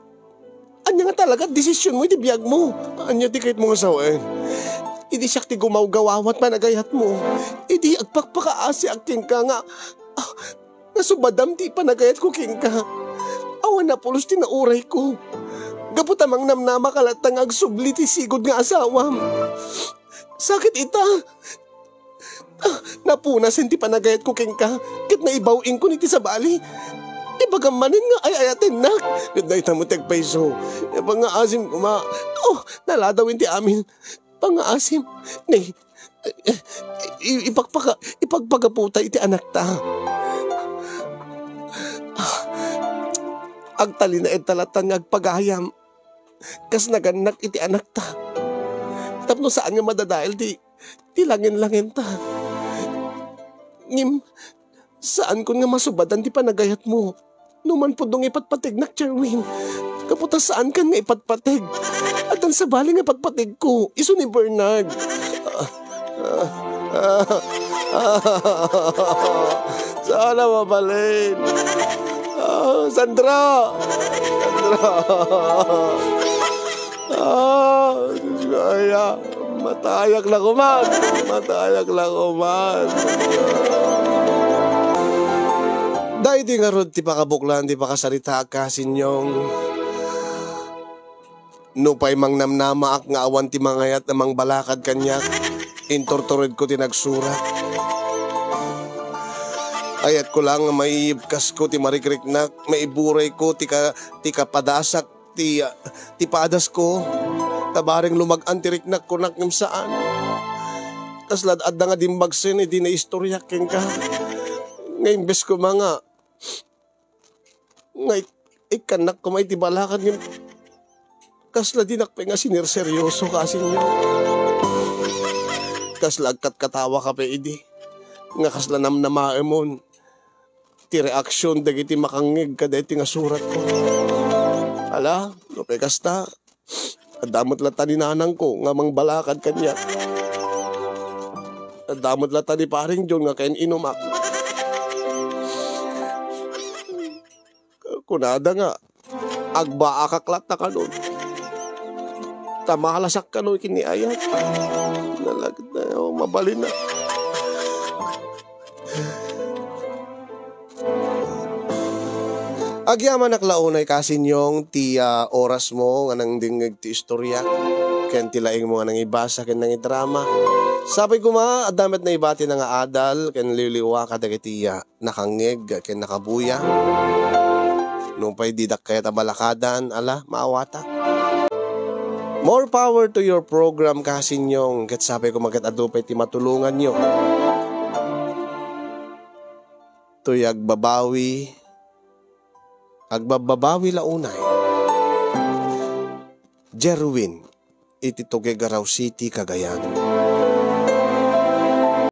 ania nga talaga desisionmo iti biagmo? Ania ti kayatmo nga sawen? Idi siak ti gumawgawawat panagayatmo. Idi agpakpakaasiak kenka nga, ah, nga subadam ti panagayatko kenka. Awan a pulos ti naurayko. Gapu ta mangnamnamaka latta nga agsubli ti sigud nga asawam. Sakit ita. Ah, napunasen ti panagayatko kenka, ket naibaw-inkon iti sabali. Ibagam manen nga ay-ayatennak, ket dayta met ti agpayso. Pangaasim koma. Oh, naladawen ti amin. Pangaasim. Nay, i-, ipagpaka-, ipagpagaputa iti anakta. Ah, agtalinaedta latta nga agpagayam. Kas nagannak iti anakta. Tapno saan nga madadael ti, ti langen-langenta. Ngem, saankon nga masubadan ti panagayatmo. No man pudno nga ipatpategnak, Jerwin. Gapu ta saankan nga ipatpateg. Addan sabali nga ipatpategko. Isu ni Bernard. Ah, ah, ah, ah, Sana mabalin. Ah, Sandra! Sandra! Ah, Diyos ko, aya. Matayak na kuman. Matayak na kuman. Daydi ngarud ti pakabuklan ti pakasaritaak, Kasinyong. Nupay mangnamnamaak nga awan ti mangayat a mangbalakad kaniak, inturturedko ti nagsurat. Ayatko lang nga maiyibkasko ti marikriknak, maiburayko ti ka-, ti kapadasak, ti, ah, ti padasko. Ta bareng lumag-an ti riknak, kunak, ngem saan. Kasla adda nga dimmagsen idi naistoryak kenka. Nga imbes koma nga, nga ik-, ikkannak koma iti balakad ngem kasla dinak pay nga sinerseryoso, Kasinyo. Kasla agkatkatawaka pay idi. Nga kasla namnamaemon ti reaksion dagiti makangngeg kadaytoy nga suratko. Ala, no pay kasta, adda met latta ni nanangko nga mangbalakad kaniak. Adda met latta ni Paring John nga kain-inumak. Kunada nga, agbaakak latta kanon. Ta malasak kano ken ni ayat. Nalagna, oh, mabalin na. Agyamanak la unay, Kasinyong, ti, ah, orasmo nga nangdingngeg ti istorya ken ti laingmo nga nangibasa ken nangidrama. Sapay koma, adda met naibati na nga adal ken liwliwa kadagiti, ah, nakangngeg ken nakabuya. Nupay didak kayat a balakadan, ala, maawatak. More power to your program, Kasinyong, ket sapay koma ket adu pay ti matulonganyo. Toy agbabawi, agbabbabawi la unay. Jerwin, iti Tuguegarao City, Cagayan.